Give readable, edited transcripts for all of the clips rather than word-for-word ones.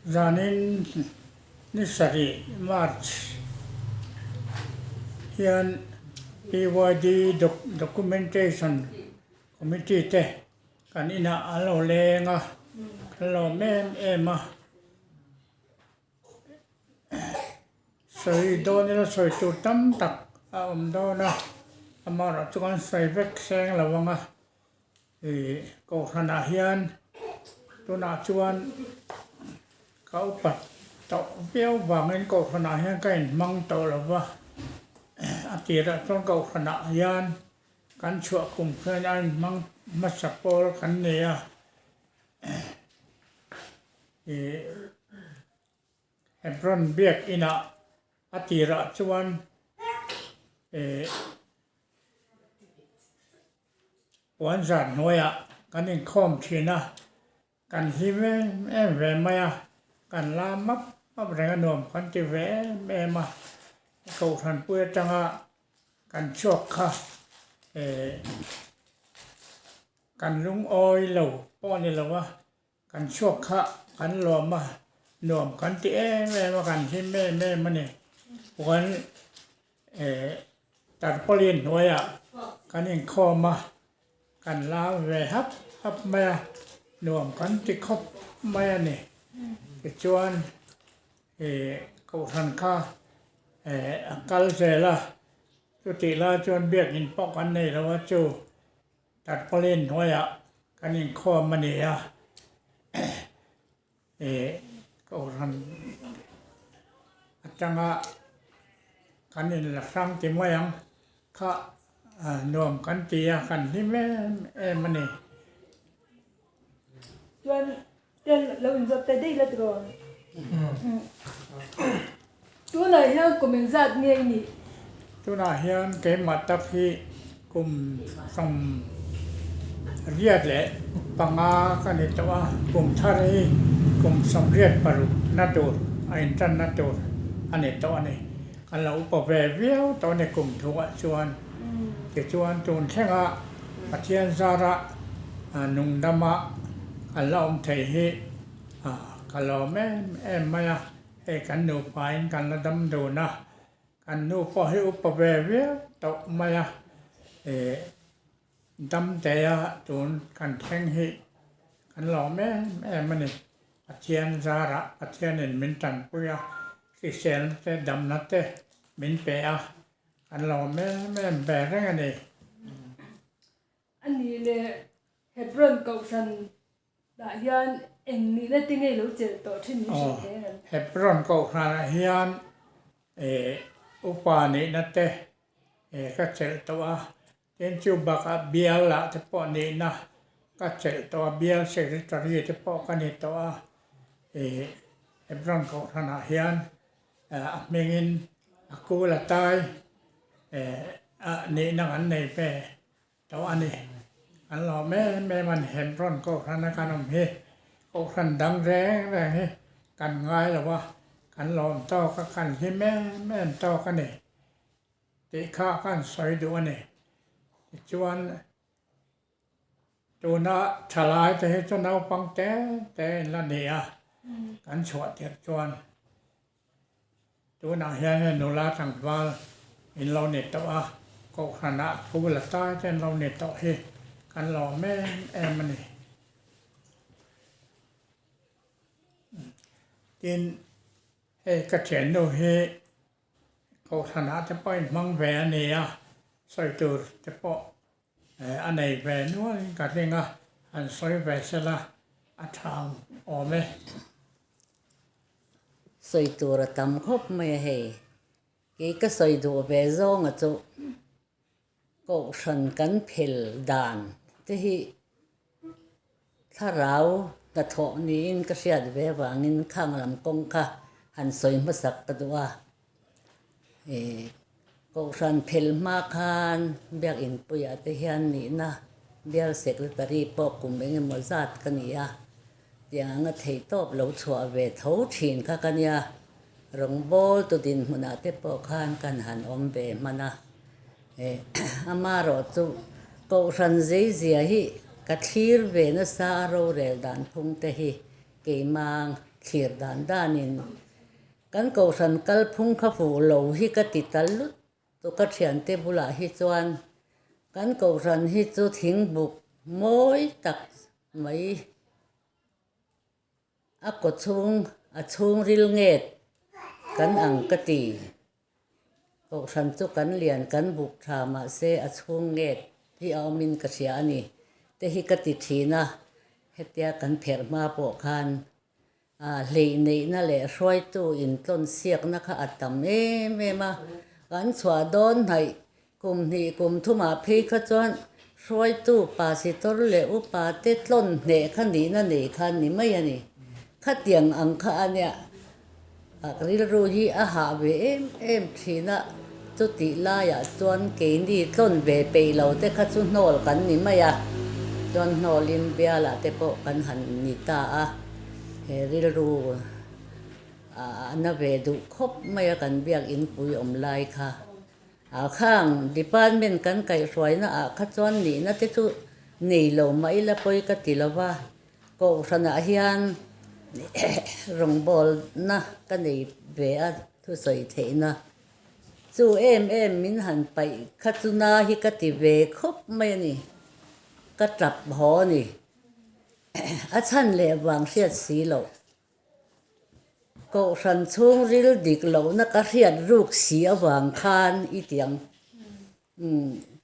Zanin ni sarih, March, hian PYD Documentation Committee te kan inah an lo leng a, kan lawm em em a. Sawi dawn ila sawi tur tam tak a awm dawn a, amaherawhchu chu kan sawi vek seng lo ang a. Ih kohhranah hian tunah chuan ka upat tawh viau vangin kohhranah hian ka inhmang tawh lo va, a tirah chuan kohhranah hian kan chhuah kum khian a inhmang hmasa pawl kan ni a, ih Hebron biak inah a tirah chuan ih. Puan zat hnuaiah kan inkhawm thin a, kan hlim em em ve mai a, kan la map map reng a nuam kan ti ve em em a, Kohhranpui atanga kan chhuak kha eh kan lungawi lo pawh a ni lo a, Kan chhuak kha kan lawm a, nuam kan ti em em a, kan hlim em em a ni. Puan eh tarpaulin hnuaiah kan inkhawm a, kan la ve hap hap mai a, nuam kan ti khawp mai a ni. Tichuan ih kohhran kha eh a kal zel a, chutih lai chuan biakin pawh kan nei lo a chu. Tarpaulin hnuaiah kan inkhawm a ni a, ih kohhran atanga kan inla hrang ti mai ang kha nuam kan ti a, kan hlim em em a ni. Chuan chuan lo inzawt ta daih la tiraw? Tunah hian kum engzat nge i nih? Tunah hian keimah tak hi kum 85 ka ni tawh a, kum thar hi kum 86 na tur a intanna tur a ni tawh a ni. Kan lo upa ve viau tawh a ni kum thuah chuan. Tichuan tun thlengah Pathian zara nungdama kan la awm thei hi ka lawm em em mai a, hei kan nupain kan la dam dun a, kan nu pawh hi upa ve viau tawh mai a, ih dam teia tun kan thleng hi kan lawm em em a ni. Pathian zarah Pathianin min tanpui a, hriselna te damna te min pe a. Kan lawm em em ve reng a ni. A nih leh Hebron kohhran ah hian eng nihna te nge lo chelh tawh thin min hrilh thei ang em? Hebron kohhran ah hian upa nihna te ka chelh tawh a, tin chu bakah bial ah te pawh nihna ka chelh tawh a, bial secretary te pawh ka ni tawh a, Hebron kohhran ah hian A hmingin a kul a tai a nihna kan nei ve tawh a ni. Kan lawm em em a ni. Hebron Kohhrana kan awm hi Kohhran dang reng reng hi kan ngai lo a, kan lawm tawk a, kan hlim em em tawk a ni tih kha kan sawi duh a ni. Tichuan Tuna thalai te hi chu naupang te te in la ni a, kan chhuah tirh chuan tunah hian hei nula tlangval in lo ni tawh a, kohhranah thu la tai te an lo ni tawh hi kan lawm em em a ni. Tin, hei ka thiannu hi kohhranah te pawh in hmang ve a ni a, sawi tur te pawh A nei ve nualin ka ring a, han sawi ve sela a tha awm e. Sawi tur a tam khawp mai a hei. Kei ka sawi duh ve zawnga chu Kohhran kan phel dan te hi thlarau hnathawh niin ka hriat ve avangin khang lam kawng kha han sawi hmasak ka duh a. Kohhran phel hma khan Biakinpuiah te hian nihna Bial Secretary pawh kum eng emaw zat ka ni a, tiang anga theihtawp lo chhuah ve tho thin kha ka nia. Rawngbâwl tu dinhmunah te pawh khan kan han awm ve hman a. Amaherawhchu Kohhran zeizia hi ka thlir ve nasa a rorel dan phung te hi keimah. thlir dan danin kan kohhran kalphung kha fuh lo hi ka ti ta lut chu ka thiante bulah hi chuan kan kohhran hi chu thingbuk mawi tak mai a kaw chhung a chhungril nget kan ang ka ti. Kohhran chu kan lian kan buk tha mahse a chhung nget hi a awmin ka hria a ni te hi ka ti thin a, hetia kan pherh hma pawh khan hleih neihna leh hruaitu intlawn siakna kha a tam em em a, kan chhuah dawn hnaih kum hnih kum thumah phei kha chuan hruaitu pastor leh upa te tlawn hneh kha nihna nei kha ni mai a ni. Khatiang ang kha a nia. Rilru hi a hah ve em em thin a, chutih laiah chuan keini tlawn ve peih lo te kha chu hnawl kan ni mai a, chuan hnawlin bialah te pawh kan han ni ta a, he rilru a na ve duh khawp mai a kan biak inpui awm lai kha. A khang department kan kaihhruaina ah kha chuan nihna te chu nei lo mah ila pawi ka ti lo va. Kohhranah hian rawngbawlna ka nei ve a thusawi theihna chu em em min han paih kha chu na hi ka ti ve khawp mai a ni, ka tap haw a ni. A chhan leh vang hriat si loh. Kohhran chhungril dik lohna ka hriat ruk si avang khan i tiang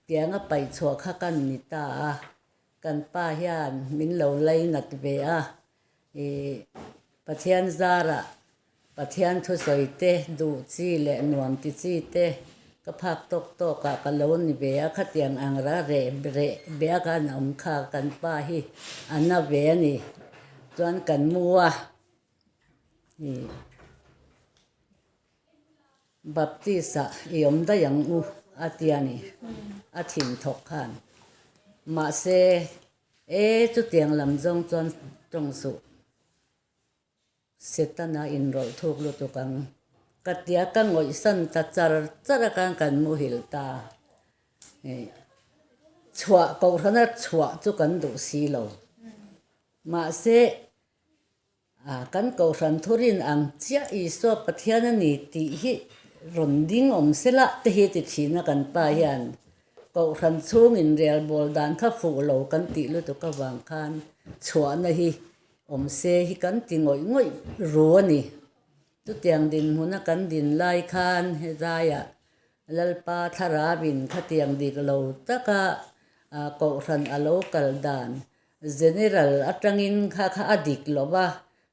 tianga paih chhuah kha ka ni ta a. Kan pa hian min lo lainat ve a, ih Pathian zarah Pathian thusawi te duh chi leh nuam ti chi te ka phak tawk tawk ah ka lo ni ve a, khatiang ang ra reh reh bia khan a awm kha kan pa hi a na ve a ni. Chuan kan mu a, ih Baptist ah i awm daih ang u a ti a ni, a thin thawk khan. Mahse, e chutiang lam zawng chuan tawng suh. Setana inrawlh thuk lutuk ang ka tia ka ngawihsan ta char char a khan kan muhil ta. Chhuah kohhrana chhuah chu kan duh si lo. Mahse, A kan Kohhran thurin ang chiah Isua Pathian a ni tih hi rawn ding awm se lah te hi ti thin a kan pa hian Kohhran chhung inrelbawl dan kha fuh lo kan tih lutuk avang khan chhuahna hi awm se hi kan ti ngawih ngawih ru a ni. Chutiang dinhmuna kan din lai khan helaiah Lalpa Thlarauin khatiang dik lo taka Kohhran a lo kal dan General atangin kha kha a dik lo va,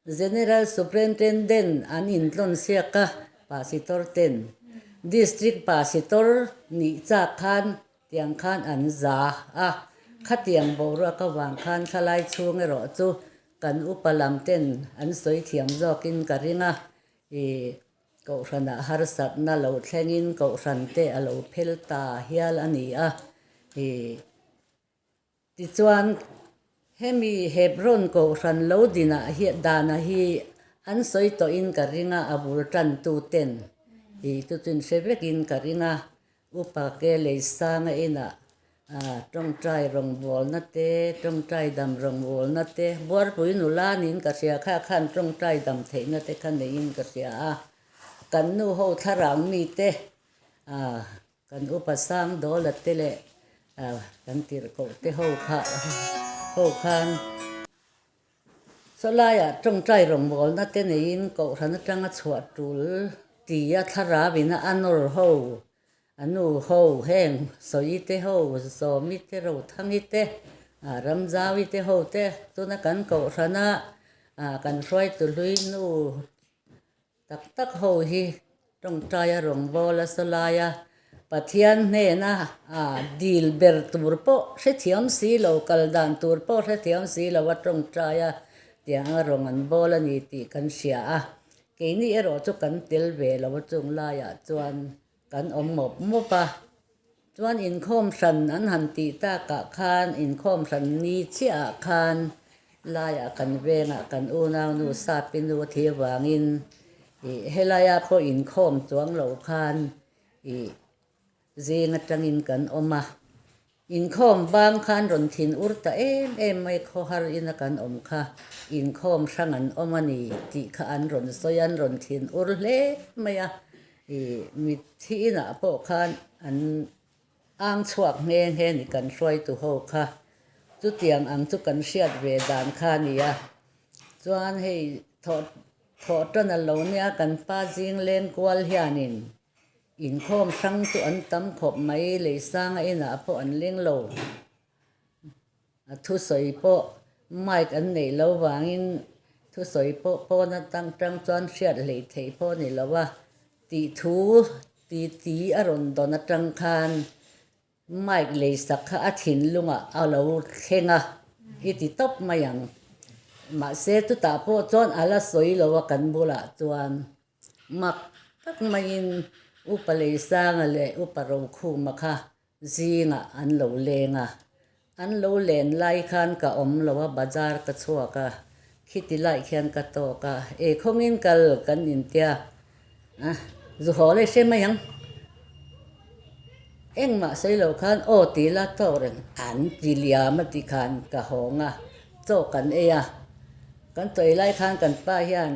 General Superintendent an intlawn siak a, Pasitor ten District Pasitor nih chak khan tiang khan an za a, khatiang boruak avang khan thlalai chhung erawh chu kan upa lam ten an sawi thiam zawkin ka ring a, ih Kohhranah harsatna lo thlengin Kohhran te a lo phel ta hial a ni a, ih. Tichuan, hemi Hebron Kohhran lo dinah hi dana hi an sawi tawhin ka ring a, a bul tantuten tih chu chu inhre vekin ka ring a. Upa ke Leisanga inah tawngtai rawngbawlna te, tawngtai dam rawngbawlna te, Buarpui nula niin ka hria kha khan tawngtai dam theihna te kha neiin ka hria a. Kan nu ho thlarau mite Kan upa sang dawla te leh kan tirhkoh te ho kha ho khan sawlaiah tawngtai rawngbawlna te neiin kohhran atanga chhuah tul tia thlarauin a nawr ho, a nu ho heng sawi te ho, Sawmi te, Rothangi te, Ramzaui te ho te tuna kan kohhrana kan hruaitu hlui nu Tak tak ho hi tawngtaia rawngbawla sawlaia Pathian hnena dil ber tur pawh hrethiam si lo, kal dan tur pawh hrethiam si lo a tawngtaia tianga rawng an bawl a ni tih kan hria a. Keini erawh chu kan tel ve lo a chung laiah chuan kan awm mawp mawp a. Chuan inkhawm hran an han tih takah khan inkhawm hran ni chiahah khan laiah kan vengah kan unaunu Sapi nu a thi avangin ih helaia pawh inkhawm chuang lo khan ih zing atangin kan awm a. Inkhawm bang khan rawn thin ur ta em em mai khawhar ina kan awm kha inkhawm hrang an awm a ni tih kha an rawn sawi a, an rawn thin ur hle mai a. Ih mitthi inah pawh khan an ang chhuak nghe nghe ni kan hruaitu ho kha. Chutiang ang chu kan hriat ve dan kha a ni a. Chuan hei thawh thawh tan a lo nia kan pa zing leng kual hianin Inkhawm hrang chu an tam khawp mai, Leisanga inah pawh an leng lo. A thusawi pawh mic an neih lo vangin thusawi pawh pawn atang tang chuan hriat hleih theih pawh a ni lo a, tih thu ti ti a rawn dawn atang khan mic leisak kha a thinlungah a lo thleng a, i ti tawp mai ang. Mahse chutah pawh chuan a la sawi lo a kan bulah chuan. Mak tak maiin Upa Leisanga leh Upa Rokhuma kha zingah an lo leng a. An lo len lai khan ka awm lo a, bazar ka chhuak a, khiti lai khian ka tawk a, e khawngin kal kan intia a, zu haw leh hre mai ang. Engmah sawi lo khan aw ti la tawk reng an ti liam a ti khan ka hawng a, chaw kan ei a. Kan chaw ei lai khan kan pa hian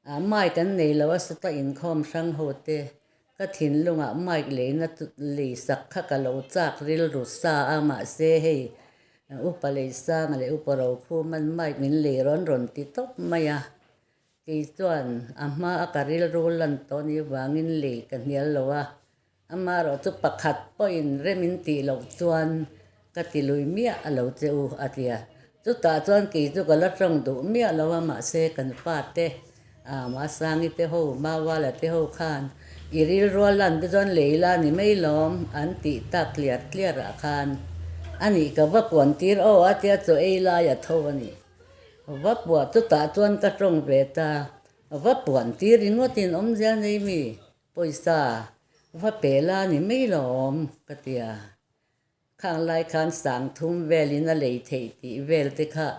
A mic an nei lo a sawta inkhawm hrang ho te ka thinlungah mic leina lei sak kha ka lo chak rilru sa a mahse hei upa Leisanga leh upa Rokhuman mic min lei rawn rawn ti tawp mai a kei chuan a hma a ka rilru lan tawh ni vangin lei ka hnial lo a Amaherawh chu pakhat pawhin rem in tih loh chuan ka ti lui miah a lo che u a ti a. Chutah chuan kei chu ka la tawng duh miah lo a, mahse kan fate ah Masangi te ho, Mawala te ho khan i rilrual lan te chuan lei la ni mai lawm an tih tak tliar tliar ah khan a nih ka va puan tir aw a tia chaw ei lai a tho a ni. Va puah chutah chuan ka tawng ve ta, va puan tir ringawtin awmzia nei mi? Pawisa va pe la ni mai lawm ka ti a, khang lai khan sang thum velin a lei theih tih vel te kha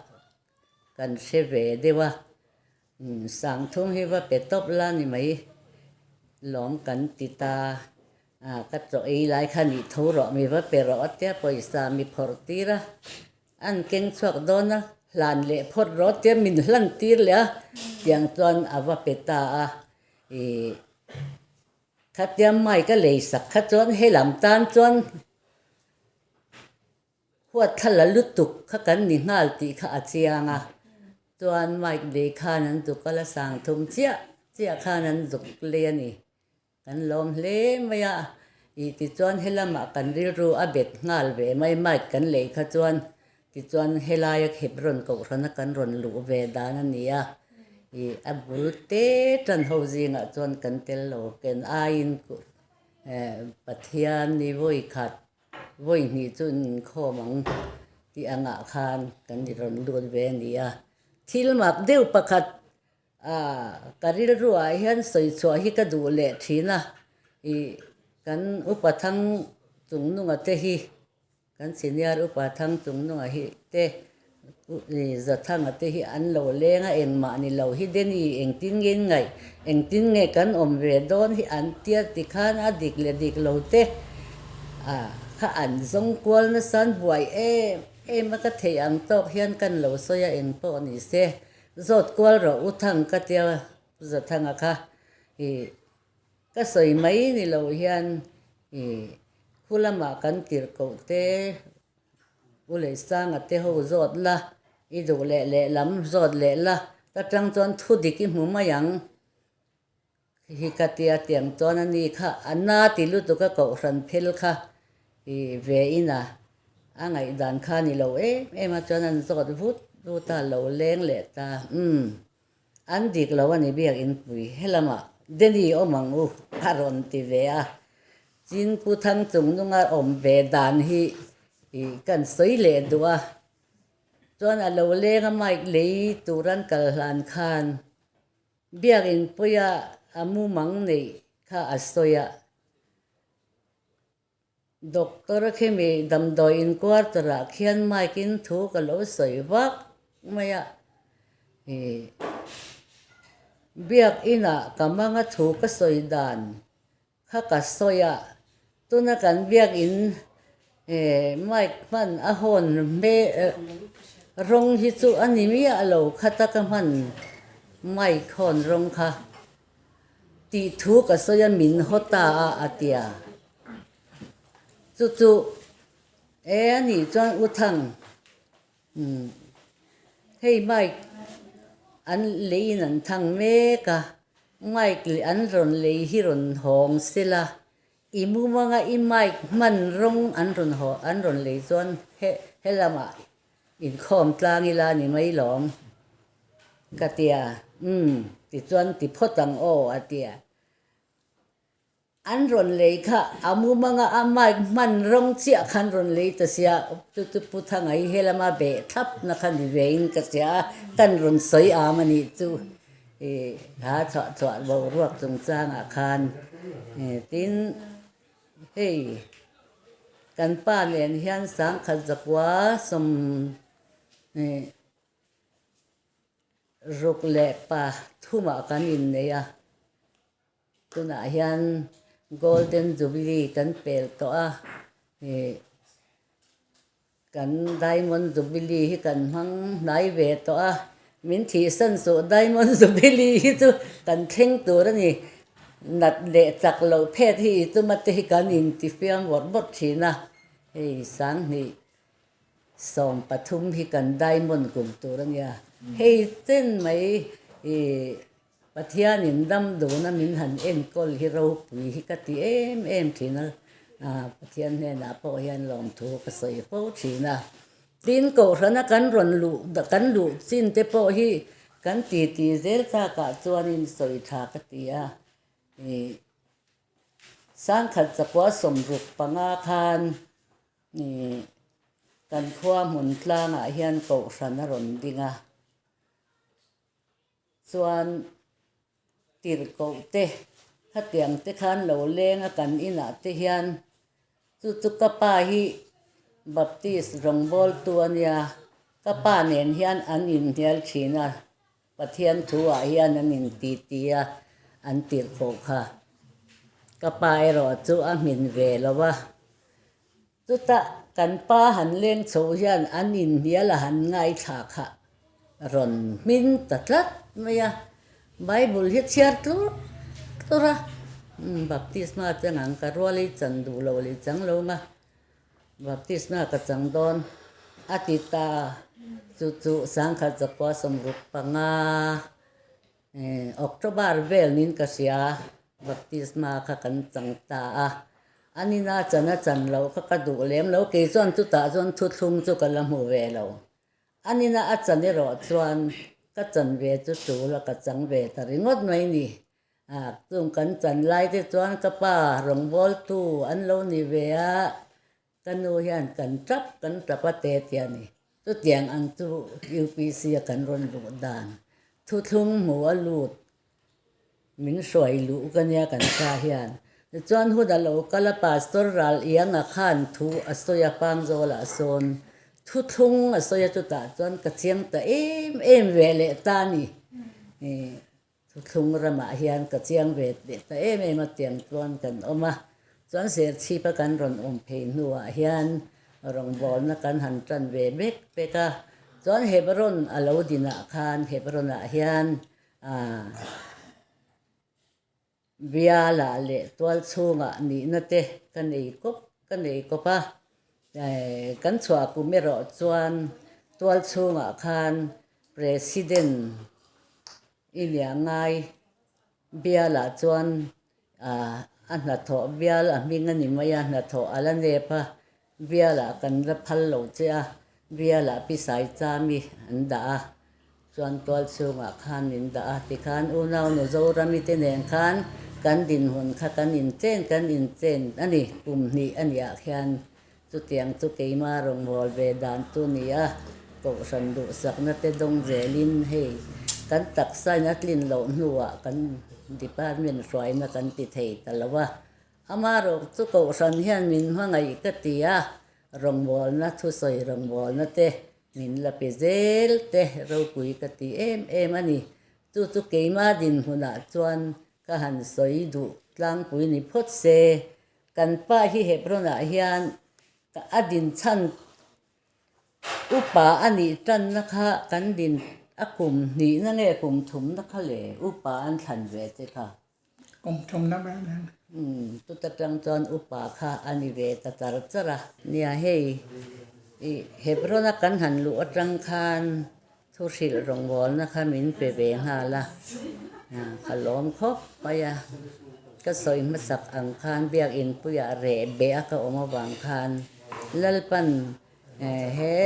kan hre ve deuh a, sang thum hi va pe tawp la ni mai lawm kan ti ta, ka chaw ei lai kha nih tho rawh mi va pe rawh a tia pawisa mi phawrh tir a, an keng chhuak dawn a, hlan leh phawt rawh tia min hlan tir leh a, tiang chuan a va pe ta a. Ih khatia mai ka lei sak kha chuan helam tan chuan huat thla la lutuk kha kan ni nghal tih kha a chiang a, chuan mike lei khan an zuk a la sang thum chiah chiah khan an zuk lei a ni. Kan lawm hle mai a, ih tichuan helamah kan rilru a bet nghal ve mai mike kan lei kha chuan Tichuan helaia Hebron kohhrana kan rawn luh ve dan a ni a, ih a bul te tan ho zingah chuan kan tel lo ken aiin Pathian ni vawi khat vawi hnih chu inkhawm ang tih angah khan kan i rawn lut ve a ni a. Thil mak deuh pakhat ka rilruah hian sawi chhuah hi ka duh leh thin a, ih kan upa thang chungnunga te hi Kan senior upa thang chungnunga hi te Zathanga te hi an lo leng a, engmah ni lo hi Denny engtin nge in ngaih, engtin nge kan awm ve dawn hi an tia tikhan a dik leh dik lo te a kha an zawng kual nasa an buai em em a ka theih ang tawk hian kan lo sawi a eng pawh ni se zawt kual rawh u thang ka tia Zathanga kha i Ka sawi mai ni lo hian i khu lamah kan tirh koh te U Leisanga te ho zawt la, i duh leh lehlam zawt leh la, ka tang chuan thu dik i hmu mai ang hi ka tia tiang chuan a ni kha a na ti lutuk a kohhran phel kha i ve in a, a ngaihdan kha ni lo em em a chuan an zawt vut vut a, lo leng leh ta umm. An dik lo a ni biakinpui, helamah Denny awm ang u a rawn ti ve a. Chin Pu Thangchungnunga awm ve dan hi kan sawi leh duh a, chuan a lo leng a mic lei tur an kal hlan khan biakinpuia a mumang neih kha a sawi a. Doctor khimi damdawi in quarter ah khian mic in thu ka lo sawi vak mai a, ih biak inah ka manga thu ka sawi dan kha ka sawi a, tuna kan biak in Mic hman a hawn rawng hi chu a ni miah lo khata ka hman mic hawn rawng kha tih thu ka sawi a min haw ta a a ti a. Chu chu e a nih chuan U Thang Hei mic an leiin an thang mek a, mic leh an rawn lei hi rawn hawng sela, i mumanga i mic hman rawng an rawn haw an rawn lei chuan he helamah inkhawm tlang ila ni mai lawm ka tia, umm tichuan ti phawt ang aw a tia. An rawn lei kha a mumanga a mic hman rawng chiah khan rawn lei ta sia, chu chu Pu Thangai he lama beh thlap na kha ni ve in ka hria a, kan rawn sawi am a nih chu i ha chhuah chhuah boruak chungchangah khan tin hei kan pa nen hian sangkhat zakua sawm ruk leh pa thumah kan innei a. Tunah hian Golden Jubilee kan pel tawh a, ih kan Diamond Jubilee hi kan hmang hnai ve tawh a, min thihsan suh Diamond Jubilee hi chu kan thleng tur a ni. Nat leh chak loh phet hi i chuma te hi kan intifiam vawrh vawrh thin a, hei Sanghnih 13 hi kan Diamond kum tur a nia. Hei chen mai ih Pathianin dam duna min han enkawl hi ropui hi ka ti em em thin a, Pathian hnenah pawh hian lawmthu ka sawi fo thin a. Tin, Kohhrana kan rawn luh kan luh chin te pawh hi kan titi zel takah chuanin sawi tha ka ti a. Ih Sangkhat zakua 65 khan ih kan khua hmun tlangah hian Kohhran a rawn ding a. Chuan tirhkoh te khatiang te khan lo leng a kan inah te hian chu chu ka pa hi Baptist rawngbawltu a nia, ka pa nen hian an inhnial thin a, Pathian thu ah hian an inti ti a an tirhkoh kha. Ka pa erawh chu a hmin ve lo a, Chutah kan pa han leng chho hian an inhnial a han ngaithla kha rawn hmin ta tlat mai a, Bible hi chhiar tlur tlur a, baptisma chang ang ka rual i chan duh lo leh chang lo nga, baptisma ka chang dawn a ti ta, chu chu sangkhat zakua 65. October vel nin ka hria, baptisma kha kan chang ta a, a nina chan a chan loh kha ka duh lem lo, kei chuan chutah chuan thuthlung chu ka la hmu ve lo. A nina a chan erawh chuan ka chan ve chu tul a ka chang ve ta ringawt mai ni. Chung kan chan lai te chuan ka pa rawngbawltu an lo ni ve a, Ka nu hian kan tap kan tap a te ti a ni. Chutiang ang chu UPC a kan rawn luh dan. Thuthlung hmu a lut min hruai luh ka nia kan pa hian. Tichuan hun a lo kal a Pastor Ral Ianga khan thu a sawi a Pangzawlah sawn thuthlung a sawi a chutah chuan ka chiang ta em em ve leh ta a ni. Thuthlung ramah hian ka chiang ve leh ta em em a tiang chuan kan awm a, chuan Serchhipa kan rawn awm phei hnuah hian rawngbawlna kan han tan ve bek bek a, chuan Hebron a lo dinah khan Hebron-ah hian aah bialah leh tual chhungah nihna te ka nei kawp ka nei kawp a, kan chhuah kum erawh chuan tual chhungah khan President i nia ngai bialah chuan a hnathawh bial a hming a ni mai a, hnathawh a la nep a, bialah kan la phal lo che a, bialah pisai chami an dah a, chuan tual chhungah khan min dah a, tikhan unau nu Zorami te nen khan kan dinhmun kha kan inchen kan inchen a ni, kum hnih a niah khian Chutiang chu keima rawnghâwl ve dan chu ni a, kohhran duhsakna te dawng zelin hei kan taksain a tlin loh hnuah kan department hruaina kan ti thei ta lo a. Amaherawh chu kohhran hian min hmangaih ka ti a, rawngbâwlna thusawi rawngbâwlna te min la pe zel te ropui ka ti em em a ni. Chu chu keima dinhmunah chuan ka han sawi duh tlangpui ni phawt se. Kan pa hi Hebron-ah hian A din chhan upa a nih tanna kha kan din a kum hnihna nge kum thumna kha le upa an thlan ve che kha. Kum thumna mai a ni. Umm chuta tang chuan upa kha a ni ve ta char char a. Nia hei i Hebron-a kan han luh atang khan Thu hrilh rawngbawlna kha min pe ve nghal a, ka lawm khawp mai a. Ka sawi hmasak ang khan biakinn puiah reh beh a ka awm avang khan Lalpan he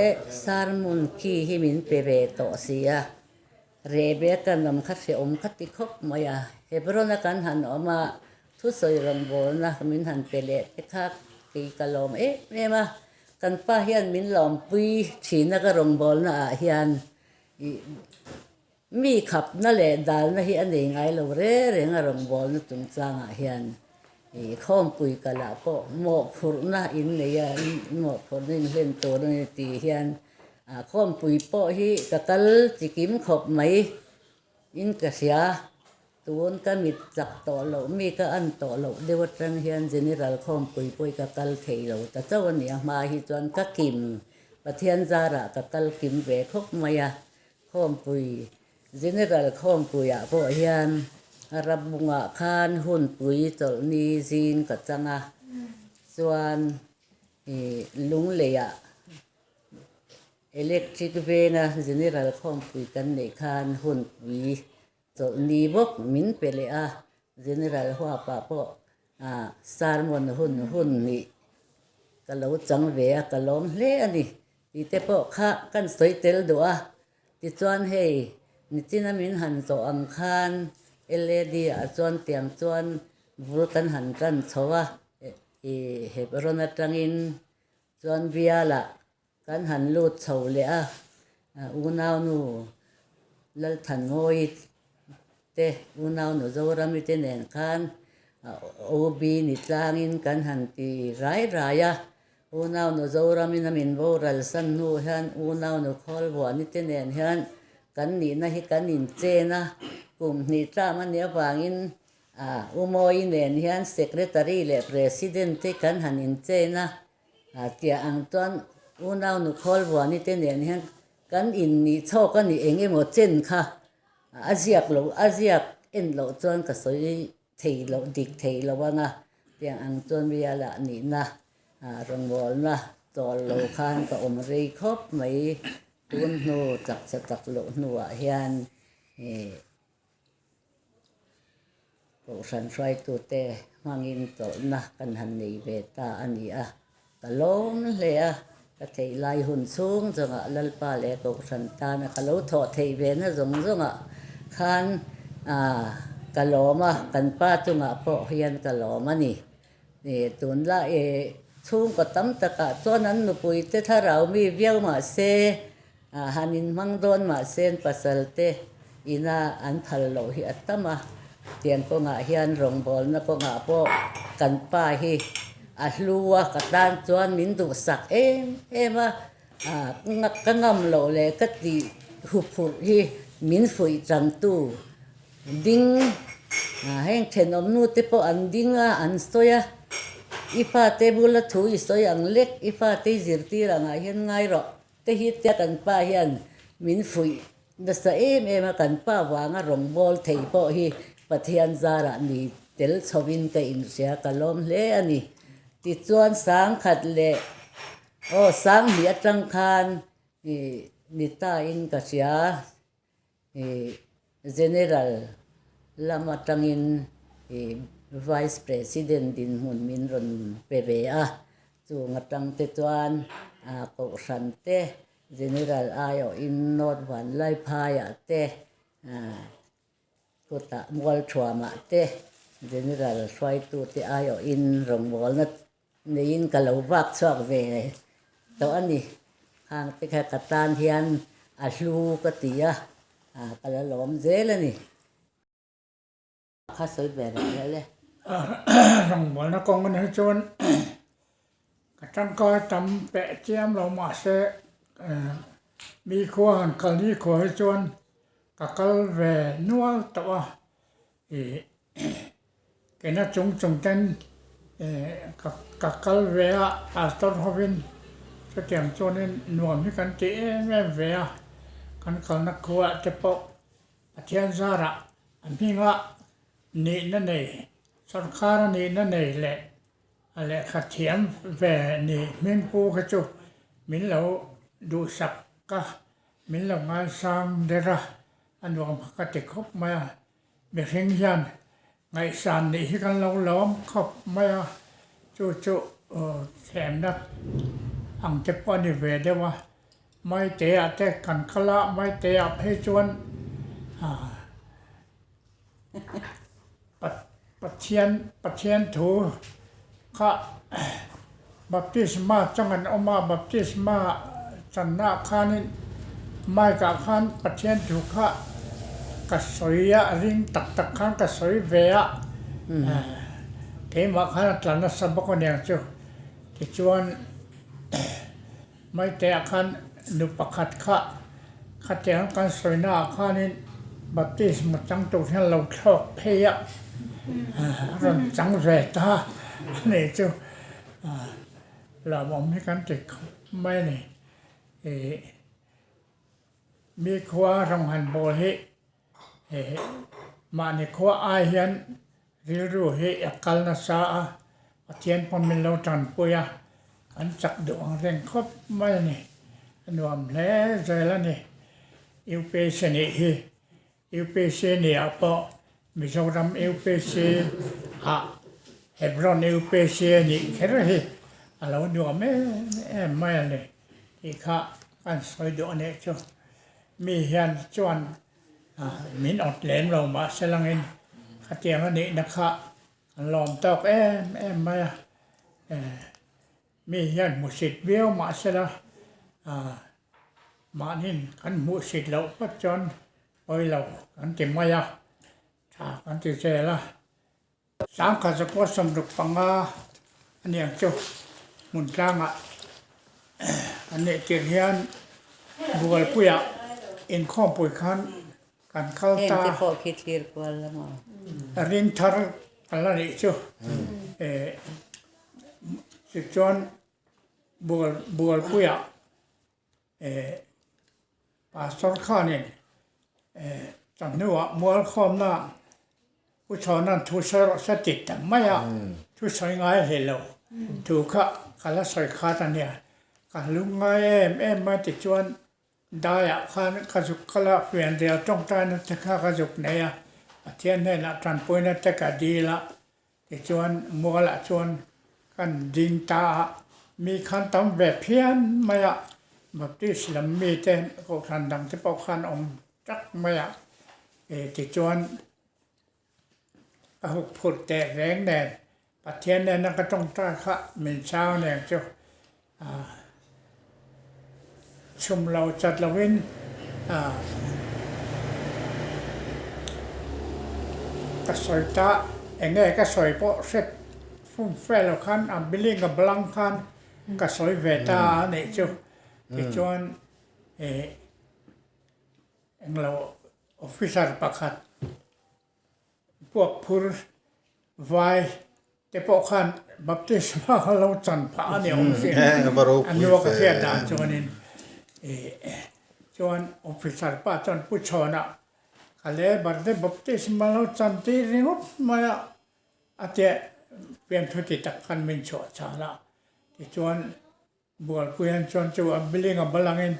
sermon key hi min pe ve tawh si a, reh beh a kan awm kha hrehawm ka ti khawp mai a. Hebron-a kan han awm a, Thusawi rawngbawlna min han pe leh te kha kei ka lawm em em a, kan pa hian min lawmpui thina ka rawngbawlna ah hian ih mi khapna leh dalna hi a nei ngai lo re reng a rawngbawlna chungchangah hian ih khawmpui kalah pawh mawhphurhna in nei a mawhphurhna in hlen tur a ni tih hian ah khawmpui pawh hi ka kal chikim khawp mai in ka hria. Tun ka mit chak tawh loh mi ka an tawh loh deuh atang hian General Khawmpui pawh ka kal thei lo ta chauh a ni. A hma hi chuan ka kim, Pathian zarah ka kal kim ve khawp mai a. Khawmpui, General Khawmpuiah pawh hian Rabungah khan hunpui chawlhni zing ka chang a, chuan ih Lungleiah Electric venga General Khawmpui kan neih khan hunpui Chawlhni bawk min pe leh a, General huapah pawh sermon hun hun nih ka lo chang ve a, ka lawm hle a ni tih te pawh kha kan sawi tel duh a. Tichuan hei nichina min han zawh ang khan LAD ah chuan tiang chuan bul kan han tan chho a, ih Hebron atangin chuan bialah Kan han lut chho leh a, unaunu Lalthanmawii te, unaunu Zorami te nen khan OB ni tlangin kan han ti rai rai a. Unaunu Zoramin a min boral san hnu hian unaunu Khawlvuani te nen hian kan nihna hi kan inchen a, kum hnih tlam a nih avangin Umawi nen hian Secretary leh President te kan han inchen a. Tia ang chuan unau nu Khawlvuani te nen hian kan innih chhawk a ni eng emaw chen kha a ziak lo a ziak en loh chuan ka sawi thei loh dik thei lo ang a tiang ang chuan rialah nihna rawngbawlna chawl lo khan ka awm rei khawp mai tun hnu chak chhe tak loh hnuah hian ih Kohhran hruaitute hmangin chawlhna kan han nei ve ta a ni a, ka lawm hle a, ka theih lai hun chhung zawngah Lalpa leh Kohhran tana ka lo thawh theih ve na zawng zawngah khan ka lawm a, kan pa chungah pawh hian ka lawm a ni. Tunlai chhungkaw tam takah chuan an nupuite thlarau mi viau mah se, Han inhmang dawn mahse an pasal te ina an phal loh hi a tam a, tiang kawngah hian rawngbawlna kawngah pawh kan pa hi a hlu a, ka tan chuan min duhsak em em a, ka ngam loh leh ka tih huphurh hi min fuih changtu ding heng thenawm nu te pawh an ding a, an sawi a, i fate bula thu i sawi ang lek, i fate i zirtir angah hian ngai rawh. Te hi tia kan pa hian min fuih nasa em em a, kan pa vanga rawngbâwl thei pawh hi Pathian zarah ni tel chhovin ka inhria, ka lawm hle a ni. Tichuan sangkhat leh aw sanghnih atang khan ih ni tain ka hria ih General lam atangin ih Vice President dinhmun min rawn pe ve a, Chung atang te chuan Kohhran te, General aiawhin North Vanlaiphaiah te, kutah Mualthuamah te General hruaitute aiawhin rawngbawlna neiin ka lo vak chhuak ve tawh a ni. Khang te kha ka tan hian a hlu ka ti a, ka la lawm zel a ni. Kha sawi ve rih hle le. Rawngbawlna kawng a nih chuan ka tangkai tam peh chiam lo mahse mi khua han kal ni khua hi chuan ka kal ve nual tawh a ih kena chung chung ten. Ka kal ve a, pastor hovin chutiang chuanin nuam hi kan ti em em ve a, kan kalna khuaah te pawh Pathian zarah a hminga nihna nei, sorkara nihna nei leh a lehkha thiam ve ni hming pu kha chu min lo duhsak a, min lo ngaisang der a, a nuam kha ka ti khawp mai a. Mihring hian ngaihsan nih hi kan lo lawm khawp mai a, chu chu thlemna ang te pawh a ni ve deuh a, Maite-ah te kan kal a, Maite-ah phei chuan Pathian Pathian thu kha baptisma chang an awm a, baptisma channaah khanin mic ah khan Pathian thu kha ka sawi a, ring tak tak khan ka sawi ve a, keimah khan a tla nasa bawk a niang chu. Tichuan Maite-ah khan nu pakhat kha khatiang kan sawina ah khanin baptisma chang tur hian lo thlawk phei a, a rawn chang ve ta a nih chu. Lawmawm hi kan ti khawp mai a ni. Ih mi khua rawng han bawl hi mahni khua ai hian rilru hi a kal nasa a, Pathian pawh min lo tanpui a, kan chak duh ang reng khawp mai a ni. A nuam hle zel a ni. UPC nih hi UPC nih ah pawh Mizoram UPC ah Hebron UPC a nih kher hi a lo nuam em em mai a ni tih kha kan sawi duh a nih chu. Mi hian chuan min awt lem lo mahse langin khatiang a nihna kha an lawm tawk em em mai a. Mi hian hmusit viau mahse la Mahnin kan hmuhsit loh phawt chuan pawi lo kan ti mai a, tha kan ti zel a. Sangkhat zakua 65 a niang chu hmun tlangah kan neih tir hian Bualpuiah inkhawmpui khan kan kal ta. Hengte pawh khi thlir kual la maw? Ring thar kan la nih chu. Tichuan Bualpuiah Pastor khanin chawhnuah mualkhawmna Pu Chhawna'n thu sawi rawh se ti ta mai a, thu sawi ngai hle lo thu kha ka la sawi khat a nia, ka lung ngai em em mai tichuan Daiah khan ka zuk kal a, fianrial tawngtaina te kha ka zuk nei a, Pathian hnenah tanpuina te ka dil a, tichuan mualah chuan kan ding ta a, mi khan tam ve phian mai a, Baptist lam mite kohhran dang te pawh khan awm tak mai a, tichuan Ka huk phurh teh reng nen Pathian nena ka tawngtai kha min chhang nen chu chhum lo chat lovin ka sawi ta eng nge ka sawi pawh hre fum fe lo khan a building a blang khan ka sawi ve ta a nih chu tichuan ih Englo officer pakhat puak phur vai te pawh khan baptisma kha lo chan phah a ni awm si a nua ka hriat dan chuanin chuan officer pa chuan pu chhawnah ka labour te baptisma lo chan tir ringawt mai a a tia fiamthu ti tak khan min chhuah chhan a tichuan Bualpui an chuan chu a building a bal angin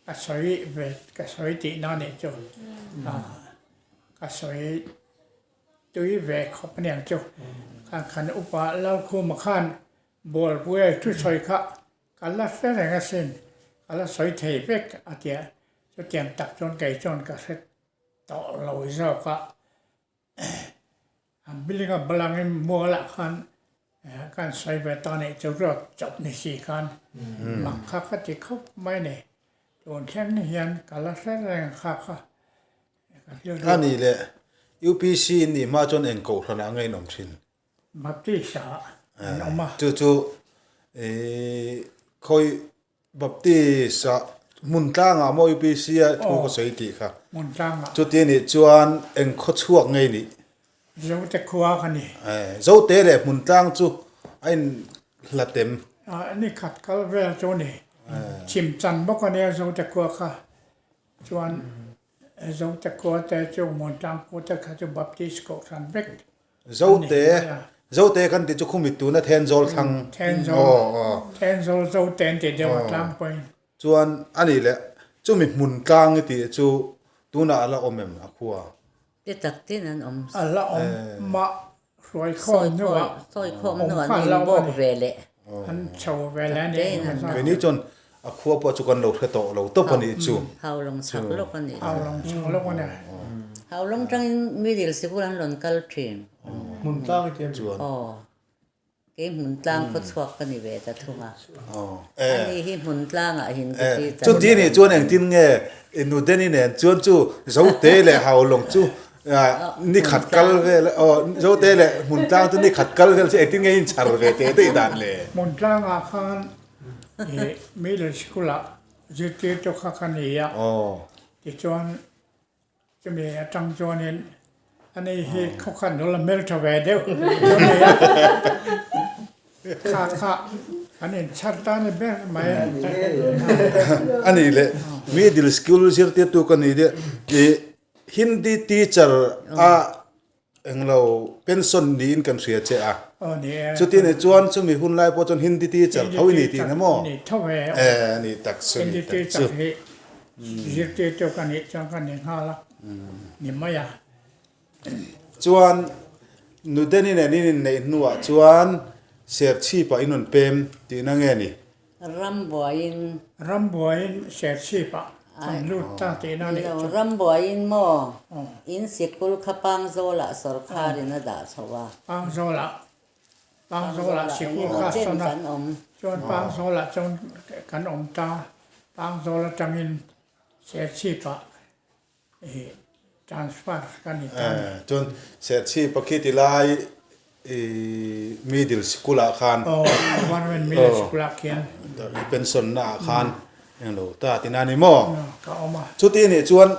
ka sawi ve ka sawi tihna a nih chu ka sawi tui ve khawp a niang chu khan khan upa Lalkhuma khan Bualpui a thu sawi kha ka la hre reng asin ka la sawi thei vek a tia chutiang tak chuan kei chuan ka hre tawh lo zawk a. An building a bal angin mualah khan kan sawi ve ta nih chu ruat chawp ni si khan mak kha ka ti khawp mai ni. Tun thleng hian ka la hre reng kha kha. A nih leh UPC in nih hma chuan eng kohhran ah nge in awm thin? Baptist ah an awm a. Chu chu khawi Baptist ah hmun tlangah maw UPC a thu ka sawi tih kha. Hmun tlangah. Chuti nih chuan eng khaw chhuak ngei nih? Zote khua ka ni. Zote leh hmun tlang chu. A in hlat em? Ni khat kal vel chu a ni. Chim chan bawk a nia Zote khua kha. Chuan Zote khua te chu Muantlang khua te kha chu Baptist kohhran vek a ni. Zote, Zote kan tih chu khumi tuna Thenzawl thlang. Thenzawl, Thenzawl Zote an tih deuh a tlangpuiin. Chuan a nih leh chumi hmun tlang i tih chu tunah a la awm em a khua? Ti tak tin an awm. A la awm mah hruai khawm hnuah Sawi khawm hnuah an inbawk ve leh. An chho ve leh a ni. Keini chuan a khua pawh chu kan lo hre tawh lo tawp a nih chu. Haulawng chhak lawk a nih. Haulawng chhak lawk a ni. Haulawng tangin middle sikul an rawn kal thin. Hmun tlang i ti a mi? Aw. Kei hmuntlang khawchhuak ka ni ve ta thung a. Ani hi hmuntlangah hin ka ti ta. Chuti nih chuan engtin nge Nudeni nen chuan chu Zote leh Haulawng chu ni khat kal vel aw Zote leh hmuntlang chu ni khat kal vel chu engtin nge inchhar ve teh daih dan le? Hmuntlangah khan middle school-ah zirtirtu kha ka ni a, tichuan Chumi atang chuanin ani hi khawkhat nula hmeltha ve deuh chu ni a, kha kha an inchhar ta ni ber mai. A nih leh middle school zirtirtu ka ni deuh i Hindi teacher a englo pension niin kan hria che a. Aw ni e. Chuti nih chuan chumi hun lai pawh chuan Hindi teacher tho i ni tihna maw? Ni tho e. E ni tak chu ni Hindi tak chu. teacher hi Zirtirtu ka nih chuan ka ni nghal a, ni mai a. Chuan Nudeni nen in inneih hnuah chuan Serchhipah in rawn pem tihna nge ni? Rambuaiin. Rambuaiin Serchhipah kan lut ta tihna nih chu. Rambuaiin maw? In sikul kha Pangzawlah sawrkharin a dah chho a. Pangzawlah Pangzawlah sikul kha sawn a, chuan Pangzawlah chuan kan awm ta. Pangzawl atangin Serchhipah i transfer ka ni ta a ni. Chuan Serchhipa khi ti lai i middle sikul ah khan. Aw, government middle sikul ah khian. I pension na ah khan englo ta tina ni maw? Ka awm a. Chuti nih chuan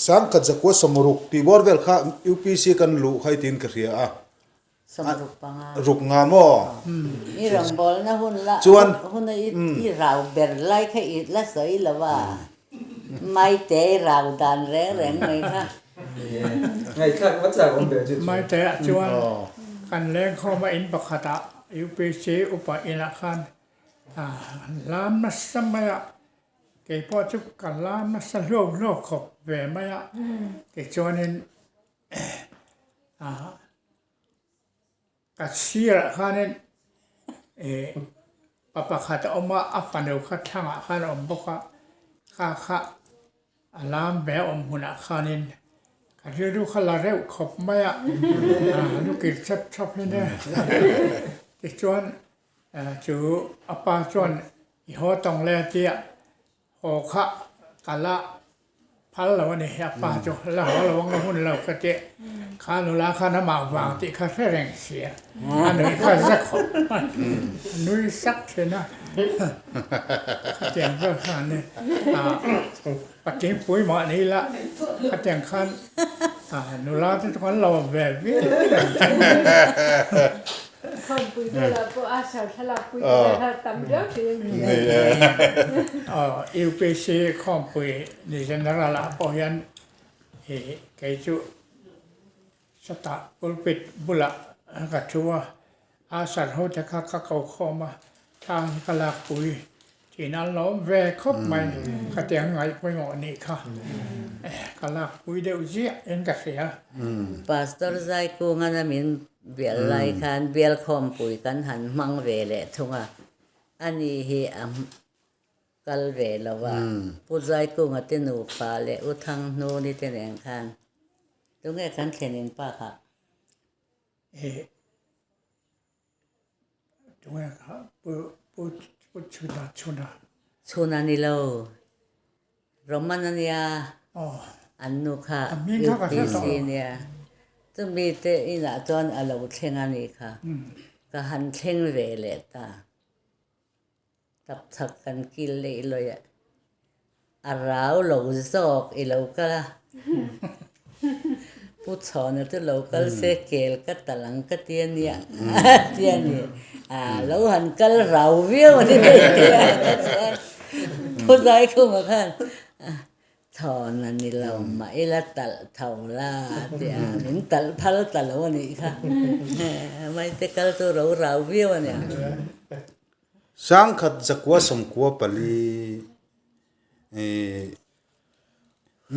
Sangkhat Zakua Sawmruk tih bawr vel kha UPC kan luh kha i tiin ka hria a. Sawmruk panga. Ruk nga maw? I rawngbawlna hun la Chuan hun a i rau ber lai kha i la sawi lo a, Maite i rau dan reng reng mai kha. Ngaihthlak va chak awm ber chu chu. Maite ah chuan kan lengkhawm a in pakhat ah UPC upa inah khan lam nasa mai a, keipawh chu ka lam nasa hluau hluau khawp ve mai a, tichuanin Ka sirah khanin ih pa pakhat a awm a, a fanu kha thlangah khan a awm bawk a, kha kha a lam ve a awm hunah khanin ka rilru kha la reuh khawp mai a, lu kir chep chawp hi nia. Tichuan chu a pa chuan i haw tawng le a ti a, Haw kha ka la phal lo a ni, a pa chu la haw lo ang a hun lo ka ti. Kha nula khan amah vang tih kha hre reng si a, a nuih kha za khawp mai, a nui sak thin a. Khatiang vel khan ni, patling pui mah ni ila khatiang khan nula te chu kan lo ve viau reng thin. Khawmpui velah pawh a sar thlalak pui te vel kha tam viau thin a ni. Ni e. Aw UPC khawmpui ni general ah pawh hian ih kei chu sawtah pulpit bulah ka thu a, a sar ho te kha ka ko khawm a, thla hi ka lak pui thin an lo awm ve khawp mai, khatiang ngaih pawimawh nih kha ka lak pui deuh ziah in ka hria. Pastor Zaikungan a min bial lai khan bial khawmpui kan han hmang ve leh thung a, ani hi a kal ve lo a, Pu Zaikunga te nupa leh U Thanghnuni te nen khan tunge kan thlen in pa kha? Tunge kha pu pu pu chhuna chhuna. Chhuna ni lo. Roman a nia. An nu kha UPC nia. Chumi te inah chuan a lo thleng a ni kha. Ka han thleng ve leh ta. Tap chak kan kil leh lawih a, a rau lo zawk i lo kal a, Pu Chhawna chu lo kal se kel ka tal ang ka ti a nia a ti a ni. A lo han kal rau viau a ni mai thei a, ka chuan Pu Zaikhuma khan Thawn a ni lo mah ila talh tho la tia min talh phal ta lo a nih kha. Maite kal chu ro rau viau a nia. Sangkhat zakua sawmkua pali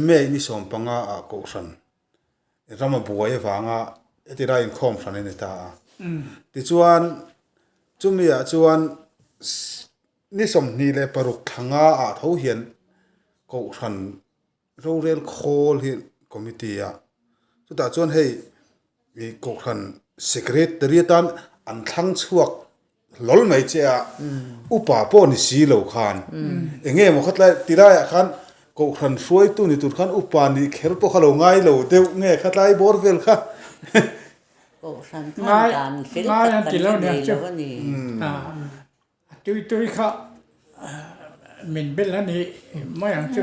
May ni 15 ah Kohhran rama buai avanga heti lai inkhawm hran a ni ta a. Tichuan chumi ah chuan Ni 26 thla nga ah tho hian Kohhran rorel khawl hi committee a, chutah chuan hei ih Kohhran secretary atan an thlang chhuak hlawl mai che a, upa pawh ni si lo khan eng nge maw khatlai ti laiah khan Kohhran hruaitu ni tur khan upa nih kher pawh kha lo ngai lo deuh nge khatlai bawr vel kha. Kohhran khan dan fel tak kan la nei lo a ni. A tui tui kha min bel a ni mai ang chu.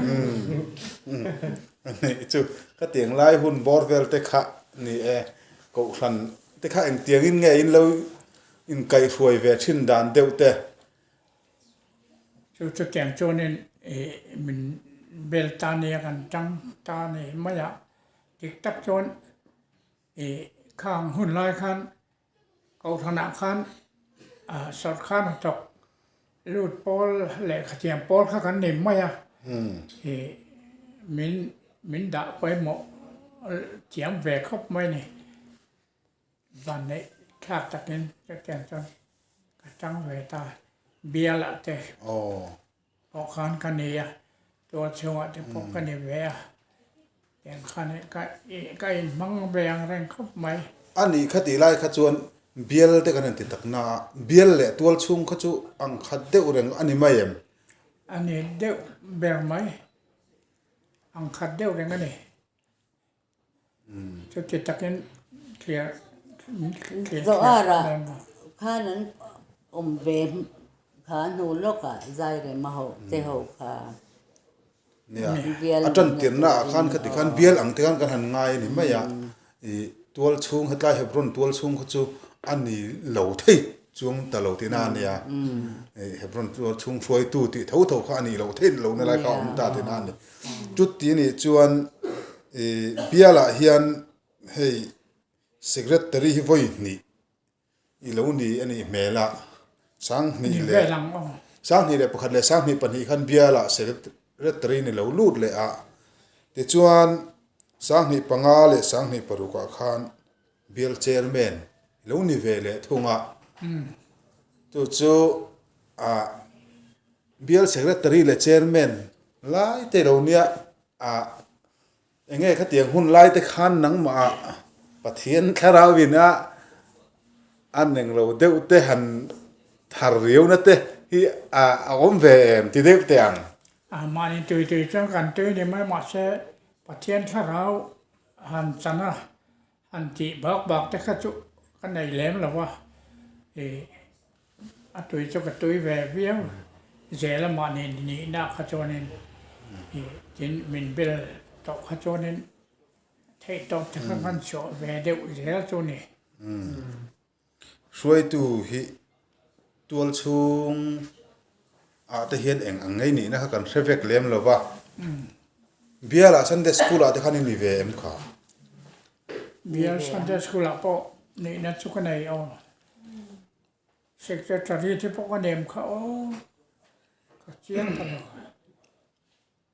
Nih chu ka tiang lai hun bawr vel te kha ni e, Kohhran te kha engtiang in nge in lo inkaihhruai ve thin dan deuh te. Chu chutiang chuanin min bel ta nia kan tang ta ni mai a, dik tak chuan khang hun lai khan Kohhranah khan sawrkar hnathawk lut pawl lehkha thiam pawl kha kan nei mai a, ih min min dah pawimawh thiam ve khawp mai a ni. Vanneih thlak takin chutiang chuan ka tang ve ta bialah te. Pawh khan ka ni a, tual chhungah te pawh ka ni ve a, tiang khan ka ka inhmang ve ang reng khawp mai. A nih kha tih lai kha chuan bial te kan han ti tak na a, bial leh tual chhung kha chu ang khat deuh reng a ni mai em? A ni deuh ber mai, ang khat deuh reng a ni. Chuti takin thlir thlir Zoara khan an awm ve kha hnu lawkah Zairema ho te ho kha Nia, a tan tirna ah khan khati khan bial ang te khan kan han ngai a ni mai a, ih tual chhung hetlai Hebron tual chhung kha chu a ni lo thei chuang ta lo tihna a nia, ih Hebron tual chhung hruaitu tih tho tho kha a nih loh theih lohna lai kha a awm ta tihna a ni. Chuti nih chuan ih bialah hian hei secretary hi vawi hnih i lo ni a nih hmel a, 21 21 leh 22 khan bialah secretary ni lo lut leh a, tichuan 25 leh 26 ah khan bial chairman i lo ni ve leh thung a, chu chu ah Bial Secretary leh Chairman lai te lo nia ah eng nge khatiang hun lai te khan nangmah ah Pathian thlarau in a a neng lo deuh te han thar riau na te hi a awm ve em ti deuh teh ang. A mahni tui tui chuan kan tui ni mai mahse Pathian thlarau han chan a han tih bak bak te kha chu ka nei lem lo a ih A tui chu ka tui ve viau zel a mahni nihna kha chuanin ih tin min bel tawh kha chuanin theihtawp te kha kan chhuah ve deuh zel chu ni. Hruaitu hi tual chhung ah te hian eng ang ngei nihna kha kan hre vek lem lo va, Bialah Sunday School ah te khan i ni ve em kha? Bial Sunday School ah pawh nihna chu ka nei aw. Secretary te pawh ka nem kha aw, ka chiang ta lo.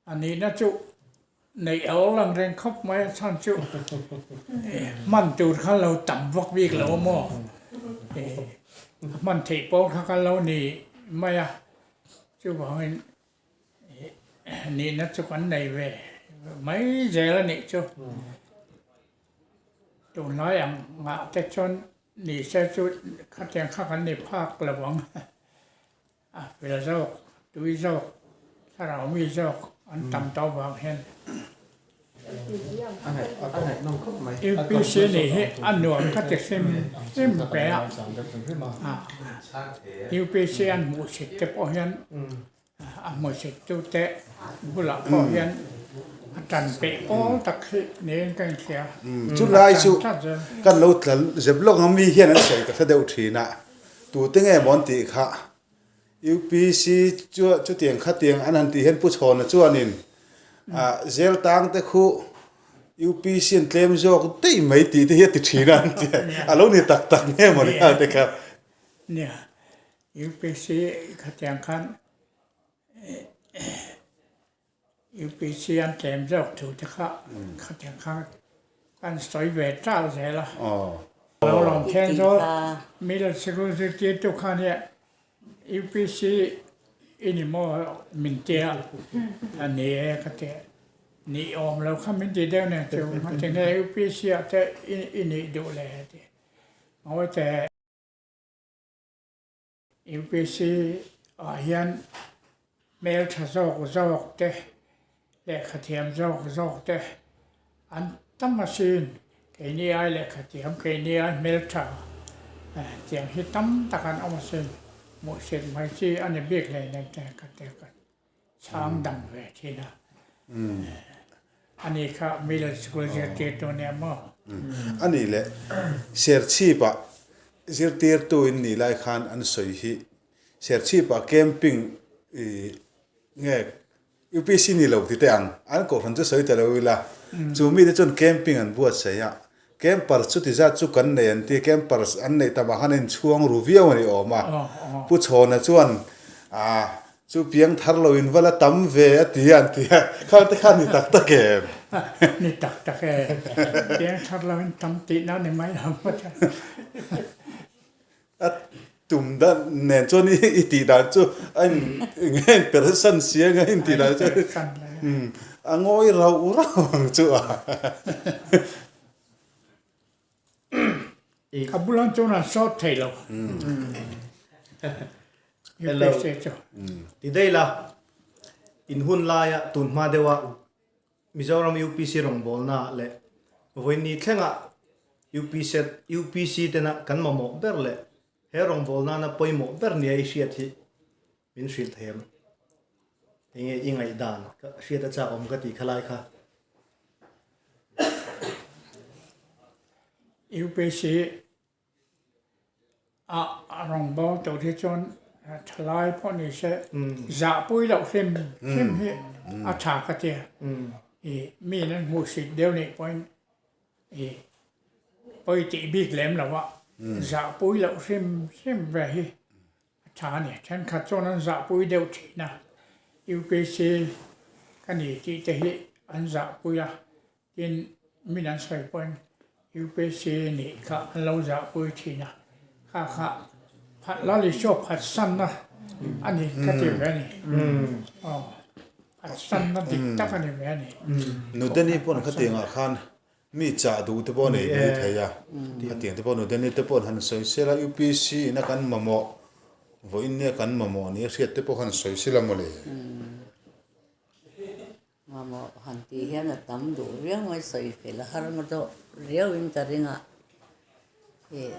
A nihna chu neih a awl ang reng khawp mai a chhan chu hman tur kha lo tam vak bik lo maw. A hman theih pawh kha ka lo ni mai a, chuvangin nihna chu kan nei ve mai zel a nih chu. Tunlai ang ngah te chuan Ni se chu khatiang kha kan ni phak lo ang. A fel zawk, tui zawk, thlarau mi zawk an tam tawh vang hian. UPC nih hi a nuam ka ti hrim hrim pe a. UPC an hmuhsit te pawh hian A hmuhsittute bulah pawh hian a tan peih pawl tak hi niin ka inhria. Chulai chu kan lo tla zep lawk ang mi hian an sawi ka hre deuh thin a. Tute nge maw an tih kha? UPC chu chutiang khatiang an han tih hian Pu Chhawna chuanin zel tang te khu UPC an tlem zawk daih mai tih te hi a ti thin a an ti a, a lo ni tak tak nge maw ni nghal te kha. Nia, UPC khatiang khan UPC an tlem zawk thu te kha khatiang khan kan sawi ve tal zel a. Lo lawm then chu middle sikul zirtirtu khan hi UPC i ni maw min tia a ni e ka ti ni awm lo kha min ti deuh nen chu ngatinge UPC ah te i nih duh le ti ngawi teh. UPC ah hian hmeltha zawk zawk te lehkhathiam zawk zawk te an tam asin keini ai lehkhathiam keini ai hmeltha tiang hi tam tak an awm asin hmuhsit mai chi a ni bik hleinem te ka ti ka chhang dang ve thin a ani kha middle school zirtirtu nia maw? Ani leh Serchhip ah zirtirtu in nih lai khan an sawi hi Serchhip ah camping i nge UPC ni lo ti teh ang an kohhran chu sawi ta lo ila chu mite chuan camping an buatsaih a Campers chuti zat chu kan nei an ti a, campers an neih tamah khan a inchhuang ru viau a ni awm a. Pu Chhawna chuan, Aa, chu piang thar lo in va la tam ve a ti a an ti a, khang te khan ni tak tak em? Ni tak tak e, piang thar lo in tam tihna ni mai lo maw chuan. A tum dan nen chuan i tih dan chu a in nge in persan si anga in tih dan chu a ngawi rauh rauh ang chu a. A bulan chuan an sawt thei lo. Hello. Ti daih la, in hun laia tun hma deuha Mizoram UPC rawngbawlna leh vawiinni thlenga UPC UPC tena kan mamawh ber leh he rawngbawlna nana pawimawh ber nia i hriat hi min hrilh thei em? Enge i ngaihdan ka hriat a chak awm ka tih kha lai kha. UPC A rawngbâwl tawh hi chuan thalai pawh ni se zahpui loh hrim hrim hi a tha ka ti a. Ih miin an hmuhsit deuh nih pawhin ih pawi tih bik lem lo a, zahpui loh hrim hrim ve hi a tha a ni. Thenkhat chuan an zahpui deuh thin a, UPC ka ni tih te hi an zahpui a, Tin, min an sawi pawhin UPC nih kha an lo zahpui thin a, kha kha phat la li saw phat sanna a ni ka ti ve a ni. Aw, phat sanna dik tak a ni ve a ni. Nudeni pawn khatiangah khan mi chah duh te pawh a nei mai thei a, khatiang te pawh Nudeni te pawh han sawi sel a, UPC ina kan mamawh, vawiin nia kan mamawh nia hriat te pawh han sawi sel a mawle. Mamawh han tih hian a tam duh viau mai sawi fel a har nga dawh riau in ka ring a, ih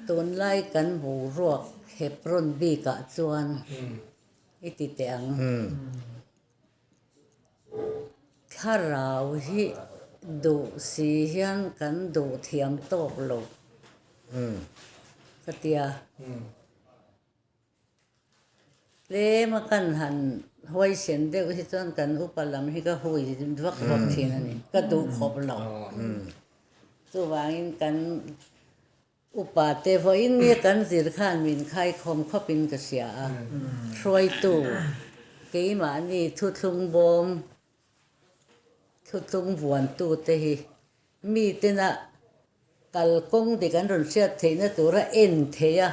tunlai kan boruak Hebron bik ah chuan i ti teh ang. Thlarau hi duh si hian kan duh thiam tawk lo ka tia. Tlema kan han huaisen deuh hi chuan kan upa lam hi ka hui vak vak thin a ni, ka duh khawp lo. Chuvangin kan upa te vawiin nge kan zir khan min khaikhawm khawpin ka hria a, hruaitu keimahni thuthlung bawm, thuthlung vuantute hi mitena Kalkawng dik an rawn hriat theihna tura en theih a,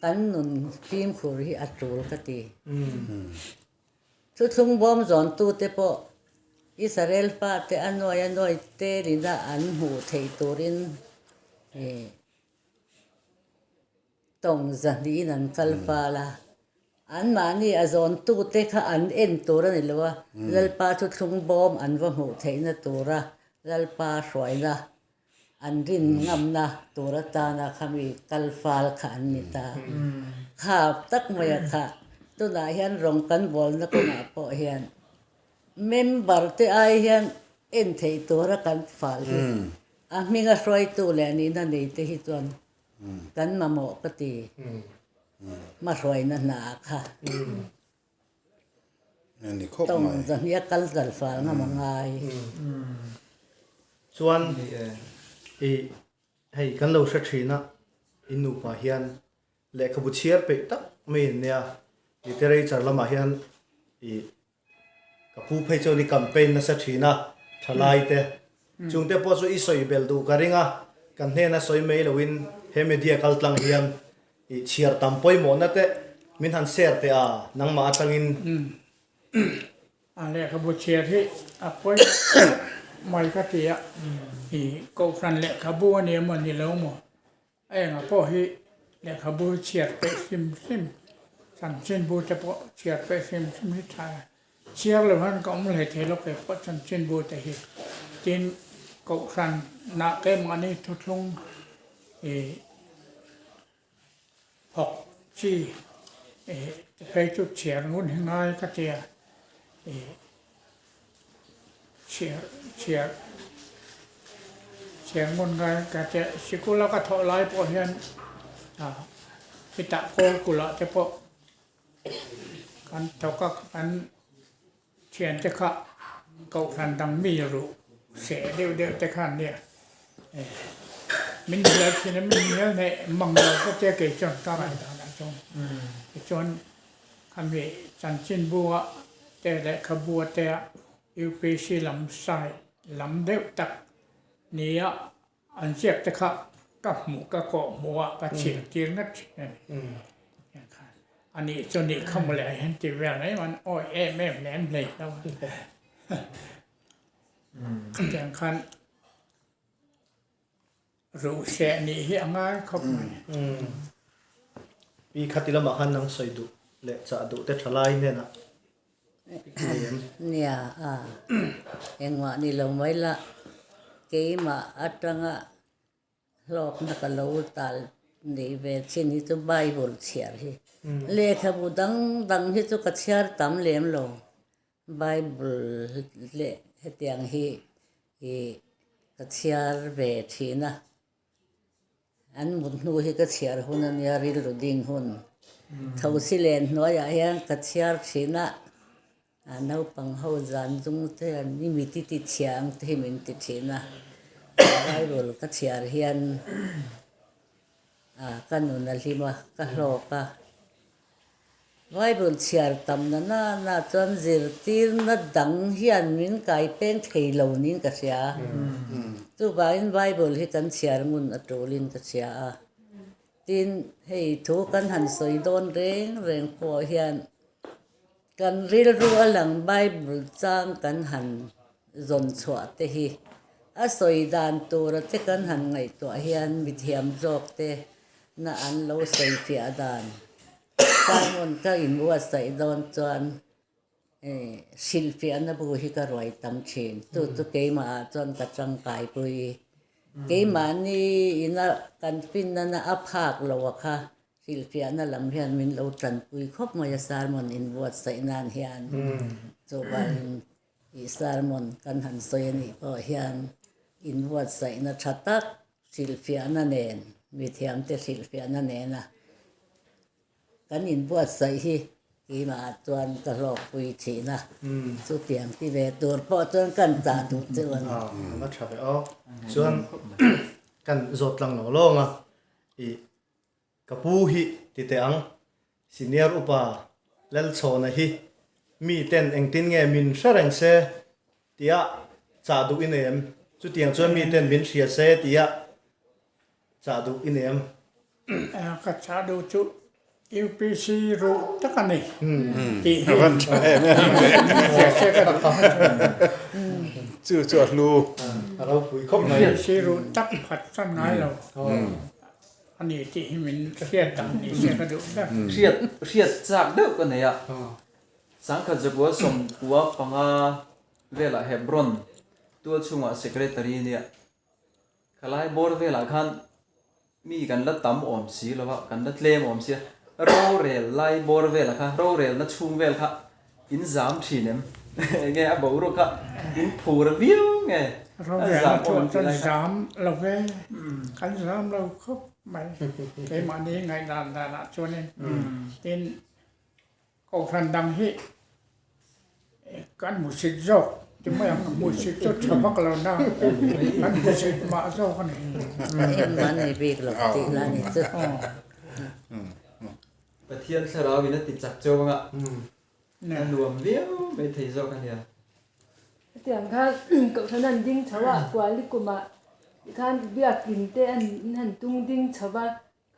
kan nun fimkhur hi a tul ka ti. Thuthlung bawm zawntute pawh Israel fate a nuai a nuai telina an hmuh theih turin Tawng zahnihin an kal fal a, anmahni a zawntute kha an en tur a ni lo a, Lalpa thuthlung bawm an va hmuh theihna tura Lalpa hruaina an rin ngamna tur atana khami kal fal kha an ni ta. Kha tak maia kha tunah hian rawng kan bawlna kawngah pawh hian member te ai hian en theih tura kan fal hi a hminga hruaitu leh nihna neite hi chuan. kan mamawh ka ti. Hmahruaina hna kha. Tawng zahnih a kal zal fal ngam a ngai. Chuan i hei kan lo hre thin a, in nupa hian lehkhabu chhiar peih tak mai in nia, literature lamah hian i Ka pu phei chuan i campaign nasa thin a, thalai te. Chungte pawh chu i sawi belh duh ka ring a, kan hnena sawi mai loin he media kal tlang hian i chhiar tam pawimawhna te min han share teh a, nangmah atangin. A lehkhabu chhiar hi a pawimawh khawp mai ka ti a, i kohhran lehkhabu a ni emaw ni lo maw A engah pawh hi lehkhabu hi chhiar peih hrim hrim, chanchinbu te pawh chhiar peih hrim hrim hi tha a. Chhiar lo hian ka awm hlei thei lo kei pawh chanchinbu te hi. Tin, Kohhran nah keimahni thuthlung ih thawk chi ih te phei chu chhiar ngun hi ngai ka ti a ih. Chhiar chhiar chhiar ngun ngai ka tia sikul a ka thawh lai pawh hian ah hetah kawl kulh ah te pawh kan thawk a kan thian te kha kohhran dang mi ruh seh deuh deuh te kha an nia min hnial thin a min hnial hne mang lo ka tia kei chuan ka ngaihdan ah chuan tichuan Khami chanchinbu ah te lehkhabu te ah UPC lam side lam deuh tak nia an ziak te kha ka hmuh ka kawh hmuh ah ka chhiar tir ngat thin a ni. Anih chu nih kha mawle a hian ti vel mai an awi em em lem hlei lo a. Khatiang khan Ruhseh nih hi a ngai khawp mai. Pi khati lamah khan nang sawi duh leh chah duh te tha lai hnenah nei em? Nia a, engmah ni lo mai la, keimah atanga hlawkna ka lo tal nei ve chin hi chu Bible chhiar hi. Lehkhabu dang dang hi chu ka chhiar tam lem lo. Bible leh hetiang hi ih ka chhiar ve thin a, an mut hnu hi ka chhiar hun a nia rilru ding hun. Thosi len hnuaiah hian ka chhiar thin a, a naupang ho zan zum te hian i mit i ti chhia ang te hi min ti thin a, Bible ka chhiar hian ah ka nun a hlim a, ka hlawk a. Bible chhiar tam na na na chuan zirtirna dang hian min kai peng thei lo niin ka hria. Chuvangin Bible hi kan chhiar ngun a tulin ka hria a. Tin, hei thu kan han sawi dawn reng reng pawh hian kan rilru a lang Bible chang kan han zawn chhuah te hi a sawi dan tura te kan han ngaihtuah hian mithiam zawk te na an lo sawi fiah dan Sermon ka inbuatsaih dawn chuan hrilhfiahna bu hi ka ruai tam thin. Chu chu keimahah chuan ka tangkaipui. Keimahni ina kan finnana a phak lo a kha hrilhfiahna lam hian min lo tanpui khawp mai a sermon inbuatsaih nan hian. Chuvangin i sermon kan han sawi a nih pawh hian inbuatsaihna tha tak Hrilhfiahna nen, mithiamte hrilhfiahna nena kan inbuatsaih hi keimahah chuan ka hlawkpui thin a, chutiang ti ve tur pawh chuan kan chah duh cheu a ni. A tha ve aw. Chuan kan zawt tlang lo lawng a, i ka pu hi ti teh ang, senior upa Lalchhawna hi mi ten engtin nge min hre reng se Tia chah duh i nei em? Chutiang chuan mi ten min hria se tia chah duh i nei em? Ka chah duh chu UPC ruh tak a ni tih hi. A van tha em em. Hria se ka duh ang chu. Chu chu a hlu. A ropui khawp mai. UPC ruh tak phat chuan ngai lo a ni tih hi min hriat dan ni se ka duh ber. Hriat hriat chak deuh ka nei a. Sangkhat zakua 95 velah Hebron tual chhungah secretary nia khalai bawr velah khan mi kan la tam awm si lo a, kan la tlem awm sia, rorel lai bawr velah kha rorelna chhung vel kha in zam thin em? Enge a boruak kha in phur viau nge? Rorelna chuan chuan zam lo ve, kan zam lo khawp. mai. Keimahni ngaihdan danah chuanin tin Kohhran dang hi kan hmusit zawk ti mai ang, hmusit chu tha vak lo na, kan hmusit mah zawk a ni. Engmah an ni bik lo tih lah ni chu. Pathian thlarau in a ti chak cheu anga a nuam viau mai thei zawk a nia. Hetiang khan Kohhran an ding chho a, Kuali kumah tikhan biakin te an han tung ding chho va,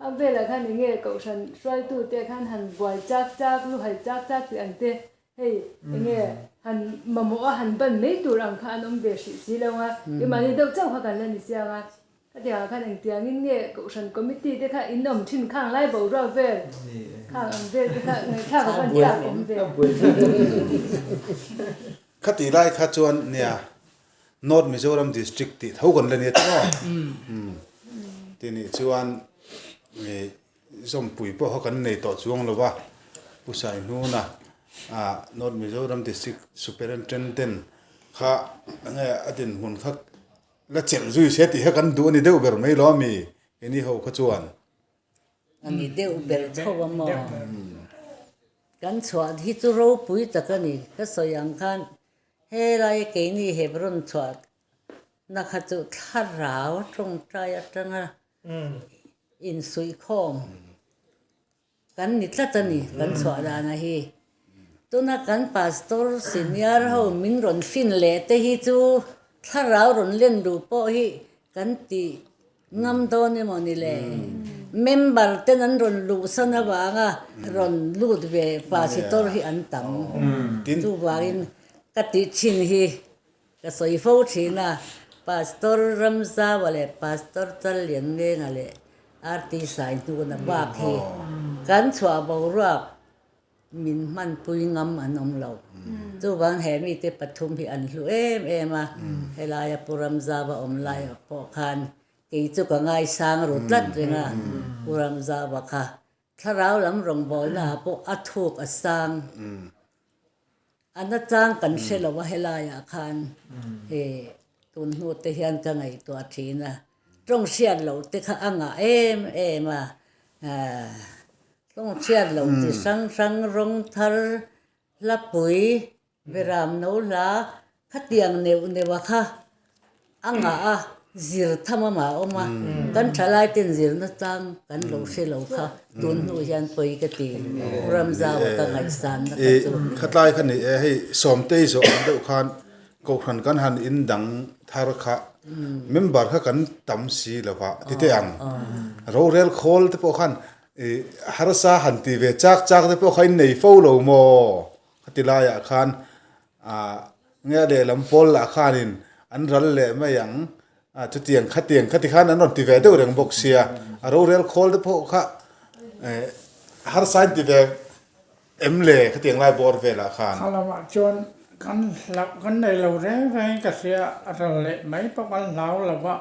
A velah khan eng nge kohhran hruaitute khan han buai chak chak, lu hai chak chak tih ang te, hei eng nge han mamawh a han ban mai tur ang kha an awm ve hrih si lo ang a, keimahni deuh chauh kha kan la ni siang a, khatiangah khan engtiangin nge kohhran committee te kha in awm thin khang lai boruak vel khang ang vel te kha ngaihthlak a van chak awm ve. Khatih lai kha chuan nia North Mizoram District tih tho kan la nia tawh aw. Tih nih chuan zawmpui pawh kha kan nei tawh chuang lo va, Pu Saihnuna North Mizoram District Superintendent kha enge a dinhmun kha la chelh zui se tih kha kan duh a ni deuh ber mai lo a mi keini ho kha chuan. A ni deuh ber tho a maw? Kan chhuah hi chu ropui tak a ni, ka sawi ang khan Helai keini Hebron chhuah na kha chu thlarau tawngtai atanga insuihkhawm kan ni tlat a ni kan chhuah dana hi. Tuna kan pastor senior ho min rawn fin leh te hi chu thlarau rawn len duh pawh hi kan ti Ngam dawn emaw ni le? Member ten an rawn luhsan avanga rawn lut ve pasitor hi an tam. Chuvangin ka tih thin hi ka sawi fo thin a, Pastor Ramzaua leh Pastor Challianngenga leh RT Saihnuna bak hi kan chhuah boruak Min hmanpui ngam an awm lo. Chuvang he mite pathum hi an hlu em em a, helaia Pu Ramzava awm lai pawh khan kei chu ka ngaisang ru tlat reng a, Pu Ramzava kha thlarau lam rawngbawlna ah pawh a thuk a sang. A nachang kan hre lo a helaiah khan he tun hnu te hian ka ngaihtuah thin a, tawng hriat loh te kha a ngah em em a, tawng hriat loh chi hrang hrang rawng thar hlapui beram no hla khatiang neuh neuh a kha A ngah a, zir tham amah a awm a, kan thalai ten zirna chang kan lo hre lo kha tun hnu hian pawi ka ti, Pu Ramzau-a ka ngaihsanna kha chu. Khatlai kha ni e, hei Sawmtei zawh ang deuh khan Kohhran kan han in dang thar kha member kha kan tam si lo va ti teh ang. Rorel khawl te pawh khan harsa han ti ve chak chak te pawh kha in nei fo lo maw? Khati laiah khan Nge lehlam pawl lah khanin an ral leh mai ang a, chutiang khatiang khati khan an rawn ti ve deuh reng bawk sia, a rorel khawl te pawh kha harsa in ti ve em le khatiang lai bawr velah khan. Kha lamah chuan kan hlauh kan nei lo reng reng ka hria, a ral leh mai pawh kan hlau lo va,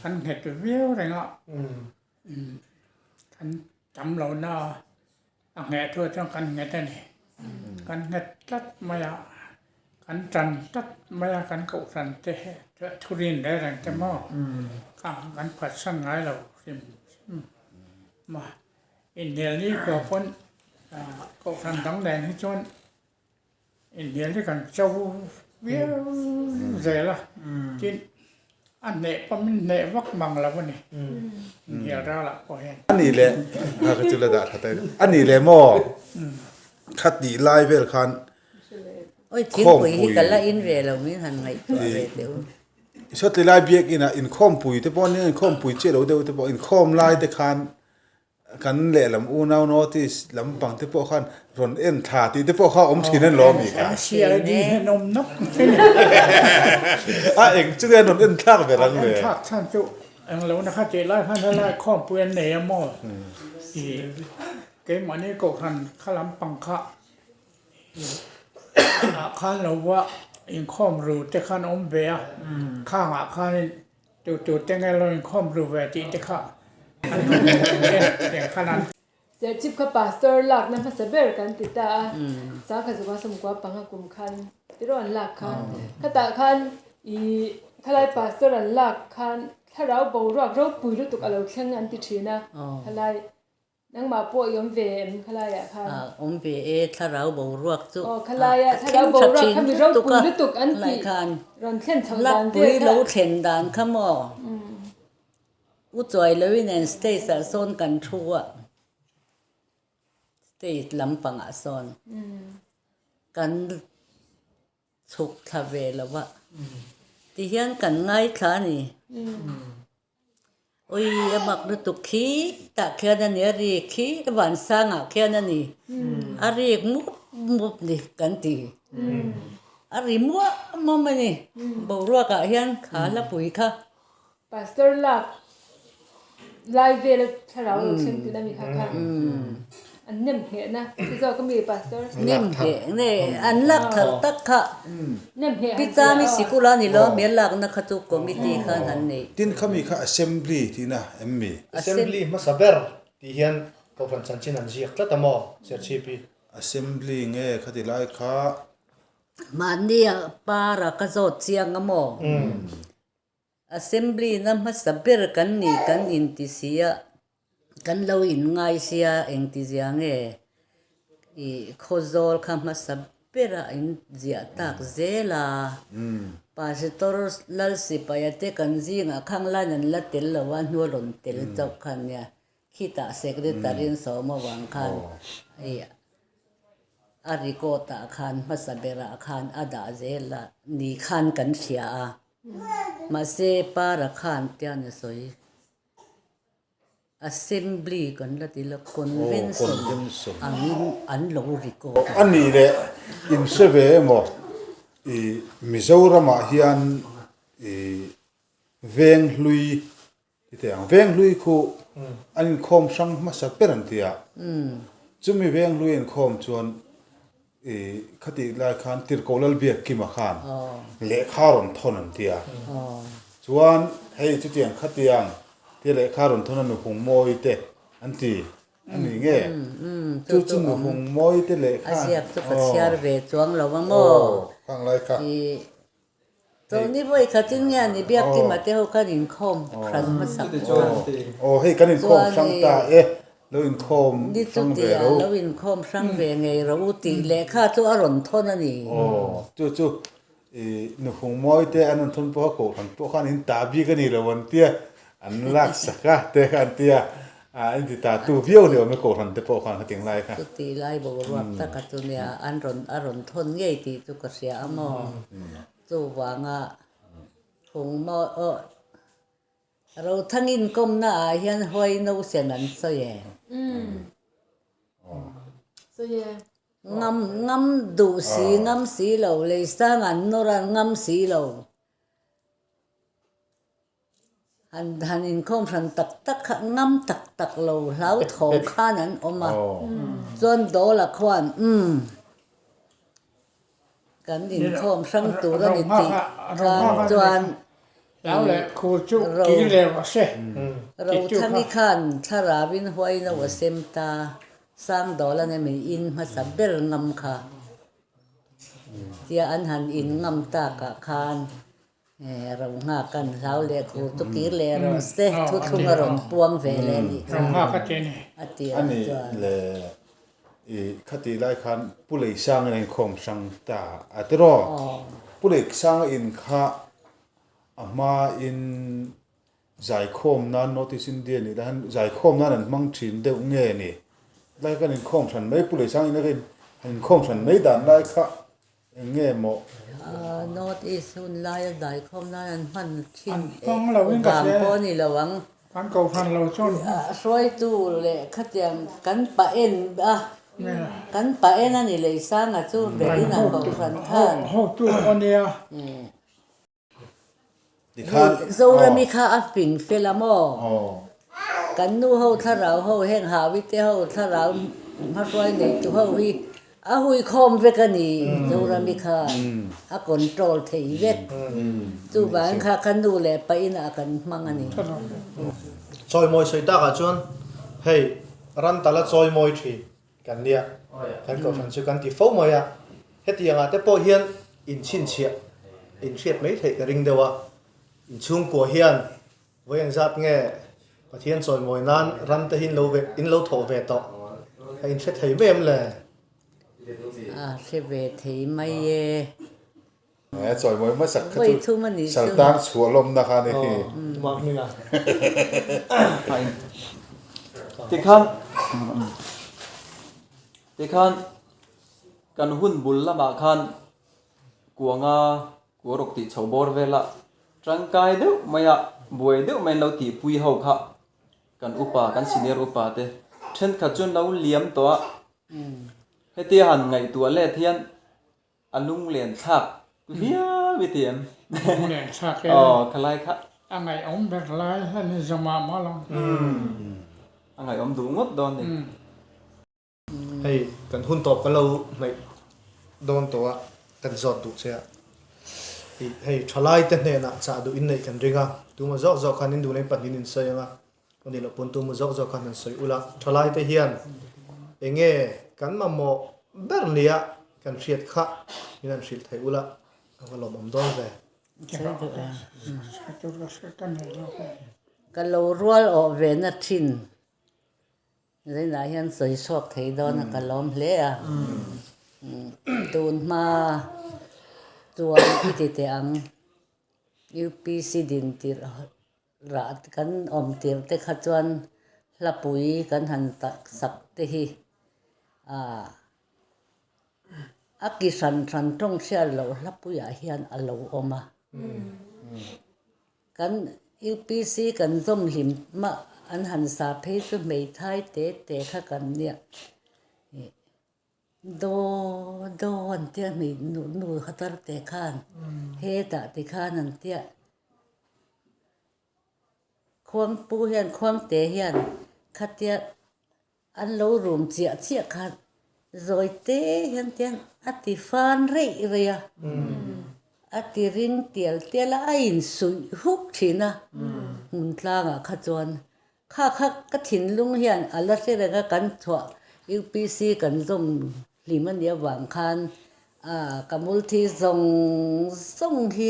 kan nghet viau reng a, kan tam lohna A ngheh thu chuan kan nghet a ni. Kan nghet tlat mai a, kan tan tlat mai a, kan kohhran te thurin reng reng te maw kan phatsan ngai lo hrim hrim a. Inhnial ni kua pawn kohhran dang nen hi chuan Inhnial hi kan cho viau zel a, tin a hneh pawh min hneh vak mang lo a ni, inhnial ralah pawh hian. A nih leh, a ka chu la dah tha ta a nih leh maw kha tih lai vel khan Oi thingpui hi ka la in ve lo min han ngaihtuah ve teh u. Sawtli lai biakinn ah inkhawmpui te pawh nia inkhawmpui chiah lo deuh te pawh inkhawm lai te khan Kan lehlam unau notice lampang te pawh khan rawn en thla tih te pawh kha awm thin an lo ami kha. CID hian awm nawk mai ni. A eng chu nge an rawn en thlak ber ang le. En thlak chhan chu eng lo na kha tih lai khan helai khawmpui an nei a maw i keimahni kohhran kha lampang kha ah khan lo va inkhawm ru te khan awm ve a khangah khanin Tu tu te nge lo inkhawm ru ve tih te kha an rawn en khan an. Serchhip kha pastor lakna hmasa ber kan ti ta a, Sangkha Zukua Sawmkua panga kum khan tiraw an lak khan. Khatah khan i khalai pastor an lak khan. Thlarau boruak ropui lutuk a lo thleng an ti thin a, khalai nangmah pawh i awm ve em khalaiah khan? Awm ve e, thlarau boruak chu a thleng tha thin lutuk a, khalai khan Lakpui lo thlen dan kha maw? U chuai loin en stage ah sawn kan thu a, stage lampangah sawn kan chhuk thla ve lo va, tihian kan ngaithla a ni. Ui a mak lutuk khi tah khian a ni, a rik khi vansangah khian a ni, a rik mup mup ni kan ti. A ri muah muah a ni, boruakah hian kha hlapui kha. Pastor lak lai vela thlarau lo thleng tih na mi kha kha an nem ngheh na ti zawk ami pastor. Nem ngheh nge an lak thar tak kha Nem ngheh han pi chami sikul a ni lo mi a lak na kha chu committee khan han nei. Tin khami kha assembly tih na em mi? Assembly hmasa ber tih hian kohhran chanchin an ziak tlat a maw Serchhip hi? Assembly nge khati lai kha. Mahni ah para ka zawt chiang a maw? Assembly na hmasa ber kan ni kan inti si a, kan lo inngai sia engtizia nge ih Khawzawl kha hmasa bera in ziah tak zel a, Pastor Lalsipaia te kan zingah khang lain an la tel lo a, hnu a rawn tel chauh kha nia, khitah Secretary in sawm avang khan ih a record ah khan hmasa berah khan a dah zel a ni khan kan hria a. Mahse, Para khan tian a sawi. Assembly kan la ti la, Convention angin an lo record a. A nih leh in hre ve emaw i Mizoramah hian i veng hlui ti teh ang, veng hlui khu an inkhawm hrang hmasa ber an ti a, chumi veng hlui inkhawm chuan i khatih lai khan Tirhkoh Lalbiakkima khan lehkha rawn thawn an ti a, chuan hei chutiang khatiang tia lehkha rawn thawn a nuhung mawi te an ti a ni nge? Chu chu nuhung mawi te lehkha a ziak chu ka chhiar ve chuang lo a maw? Khang lai kha. Tawhni vawi khatin nge ani Biakkima te ho khan inkhawm hran hmasak kha. Aw hei kan inkhawm hrang ta e, lo inkhawm hrang ve ro. Lo inkhawm hrang ve ngei ro u tih lehkha chu a rawn thawn a ni. Aw chu chu i nuhung mawi te an rawn thawn pawh a kohhran pawh khan in ta bik a ni lo an tia, an lak sak a te kha an tia, a in ti ta tu viau ni awm e kohhran te pawh khan khating lai kha. Chutih lai boruak taka chu nia an rawn a rawn thawn ngei tih chu ka hria a maw. Chuvanga phung maw aw Rothang inkawmna ah hian huai no sen an sawi e. Sawi e. Ngam ngam duh si ngam si lo leisang an nawr a ngam si lo. Han han inkhawm hran tak tak kha ngam tak tak lo hlau thawng khan an awm a, chuan Dawla khuan umm kan inkhawm hrang tur a ni tih khan chuan Rothangi khan thlarauin huai no a sem ta, Sangdawla nen min in hmasa ber ngam kha tia an han in ngam takah khan Ro nghak an hlau leh khur chu kir leh rawh se, thuthlung a rawn puang ve leh nih kha. Ro nghak a ti a ni. A ti a chuan. A ni le, i khatih lai khan Pu Leisanga in a inkhawm hrang ta a ti raw? Pu Leisanga in kha a hma in zaikhawm nan North East India nih lai khan zaikhawm nan an hmang thin deuh nge ni? Lai khan inkhawm hran mai Pu Leisanga in a inkhawm hran mai dan lai kha Eng nge maw? North East hun laia zaikhawm nan an hman thin An hmang lo in ka vang hria pawh a ni lo ang. Kan kohhran lo chuan. Hruaitu leh khatiang kan pa en a, kan pa en a ni Leisanga chu Berlin-ah kohhran khan. Hotu pawh a nia. Zorami kha a fing fel a maw? Kan nu ho thlarau ho heng Hawite ho thlarau hmahruai neitu ho hi a hui khawm vek a ni Zorami kha a control thei vek. Chuvangin kha kha nu leh pa inah kan hmang a ni. Chawimawi sawi takah chuan hei ran tala chawimawi thin kan nia, kan kohhran chu kan ti fo mai a, hetiang ah te pawh hian inchhinchhiah inhriat mai theih ka ring deuh a, inchhungkua hian Vawi engzat nge Pathian chawimawi nan ram te hi in lo thawh ve tawh a in hre thei mai em le? A hre ve thei mai e. He chawimawi hmasak kha chu Saltang chhuah lawmna kha a ni hi. Tikhan tikhan kan hun bul lamah khan kuanga kuarawk tih chho bawr vela tangkai deuh maia buai deuh mai an lo tihpui ho kha kan upa kan senior upa te thenkhat chu an lo liam tawh a hetia han ngaihtuah let hian A lunglen thlak viau i ti em? Lunglen thlak e. Aw, khalai kha. A ngaihawm ber lai hian i zawmah maw lo? A ngaihawm duh ngawt dawn ni. Hei, kan hun tawp kan lo hnaih dawn tawh a, kan zawt duh che a. Hei, thalai te hnenah chah duh inneih kan ring a, tuma zawk zawk khan in duhna in pahnih in sawi ang a, a nih loh pawn tuma zawk zawk khan han sawi ula, thalai te hian eng nge kan mamawh ber nia kan hriat kha min han hrilh theih ula, a va lawmawm dawn ve. Ka lo rual awh ve na thin Zainah hian sawi chhuak thei dawn a ka lawm hle a. Tun hma chuan i ti teh ang UPC din tirh rah kan awm tirh te kha chuan hlapui kan han sak te hi ah a ki hran hran tawng hriat loh hlapuiah hian a lo awm a. Kan UPC kan zawm hlim mah an han sa phei chu hmeithai te te kha kan nia. Daw daw an tia hmei nu nu khatar te khan hetah ti khan an tia. Khuangpu hian Khuangte hian khatia An lo rum chiah chiah khan zawi te hian tiang a ti fan reih reih a, a ti ring tial tial a, a insuih huk thin a, hmun tlangah kha chuan kha kha ka thinlung hian a la hre reng a, kan chhuah UPC kan zawm hlim a nih avang khan ka multhi zawng zawng hi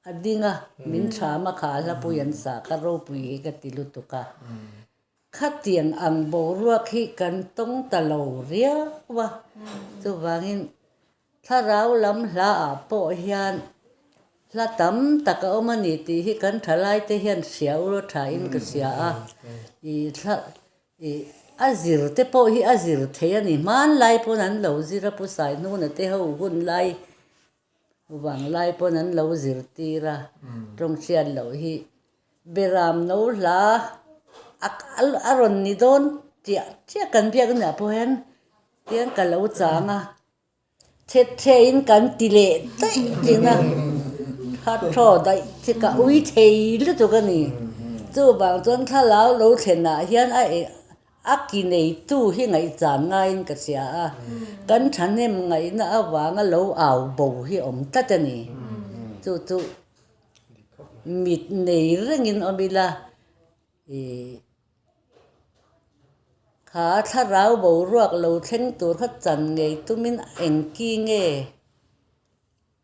a ding a, min tham a kha hlapui an sa kha ropui hi ka ti lutuk a. Khatiang ang boruak hi kan tawng ta lo riau a, chuvangin thlarau lam hla ah pawh hian hla tam tak a awm a ni tih hi kan thalaite hian hria ula thain ka hria a, ih thla ih a zir te pawh hi a zir thei a ni, hmanlai pawn an lo zir a Pu Saihnuna te ho hun lai Vanglai pawn an lo zirtir a, tawng hriat loh hi Beram no hla a rawn ni dawn chiah chiah kan biak nia pawh hian tiang ka lo chang a, thet theiin kan ti leh daih thin a, tha thaw daih chi ka ui thei lutuk a ni. Chuvang chuan thlarau lo thlenah hian a A ki neitu hi ngaihchan ngaiin ka hria a, kan thahnem ngaihna avanga lo au bo hi awm tlat a ni. Chu chu mit nei rengin awm ila, ih kha thlarau boruak lo thleng tur kha chan ngei tumin engki nge?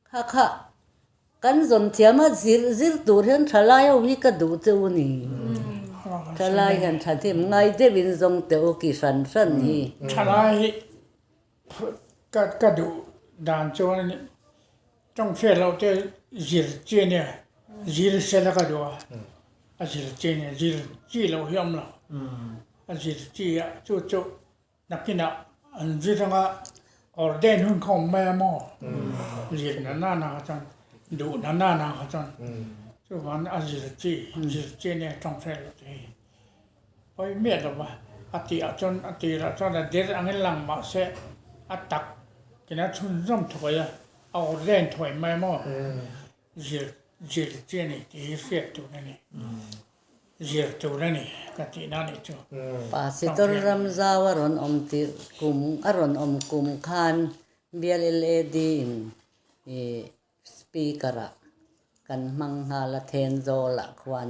Kha kha, kan zawn thiam a zir zir tur hian thalai ho hi ka duh che u ni. Thalai hian thahnem ngai deuhin zawng teh u ki hran hran hi. Thalai hi ka ka duh dan chuan tawng hriat loh te zir chi a nia, zir sela ka duh a, a zir chi a nia, zir chi loh hi a awm lo, a zir chi a chu chu Nakinah an zir anga ordain hun kha awm mai a maw? Zir na na na kha chuan duh na na na kha chuan chuvangin a zir chi zir chi ania tawng hriat loh te hi pawi miah lo va a tihah chuan a tirah chuan a der angin lang mahse a tak kina chhunzawm thuai a a ordain thuai mai a maw? Zir zir chi a ni tih hi hriat tur a ni. Zir tur a ni ka tih na nih chu. Pastor Ramzau a rawn awm tirh kum a rawn awm kum khan bial LAD in ih speaker ah kan hmang nghal a Thenzawl ah khuan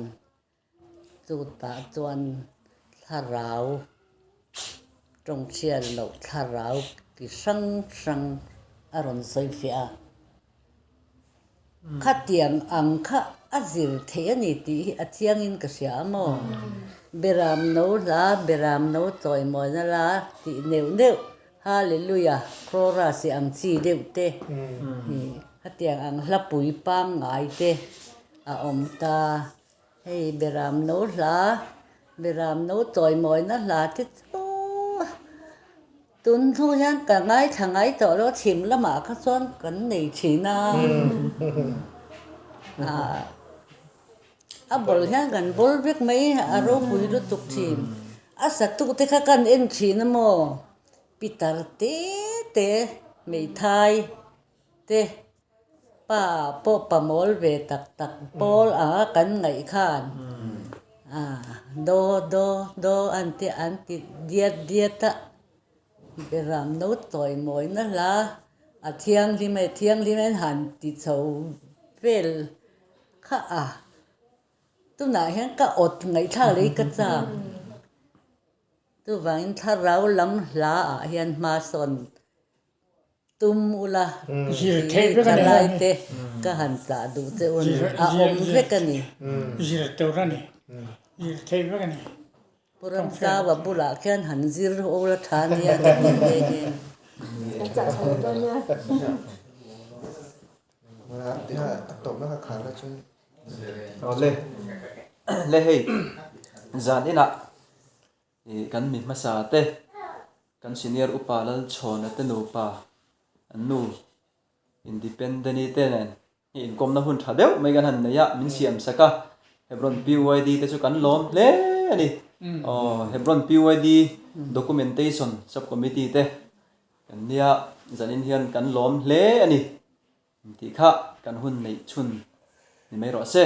chutah chuan thlarau tawngchhiat loh thlarau ki hrang hrang a rawn sawi fiah a. Khatiang ang kha a zir theih a ni tih hi a chiangin ka hria a maw? Beram no hla, beram no chawimawina la tih neuh neuh, Hallelujah, chorus ang chi deuh te hi khatiang ang hla pui pangngai te a awm ta. Hei beram no hla, beram no chawimawina hla te chu Tun hnu hian ka ngaithla ngai tawh lo, chhim lamah kha chuan kan nei thin a, a bawlh hian kan bawl vek mai, a ropui lutuk thin. A satu te kha kan en thin a maw, pitar te te, hmeithai te, pa pawh pa mawl ve tak tak pawl anga kan ngaih khan do do do an ti an ti diat diat a, beram no tawi mawina hla a thianghlim e thianghlim e an han ti chho vel kha a, tunah hian ka awt ngaihthlak leh hi ka chak. Chuvangin thlarau lam hla ah hian hma sawn Tum ula, Zir theih vek a ni. Thalai te ka han tlah duh che u ni, a awm vek a ni. Zir tur a ni, zir theih vek a ni. Pu Ramsaua bulah khian han zir ula tha nia ka ti nghe nghe. Kan chah tha leh dawn nia. Awle, le hei zan inah Ih kan mi hmasa te, kan senior upa Lalchhawna te nupa an nu Independent-i te nen hi inkawmna hun tha deuh mai kan han nei a, min siam sak a, Hebron PYD te chu kan lawm hle a ni. Aw Hebron PYD Documentation Sub-Committee te kan nia zanin hian kan lawm hle a ni tih kha kan hun neih chhun ni mai rawh se.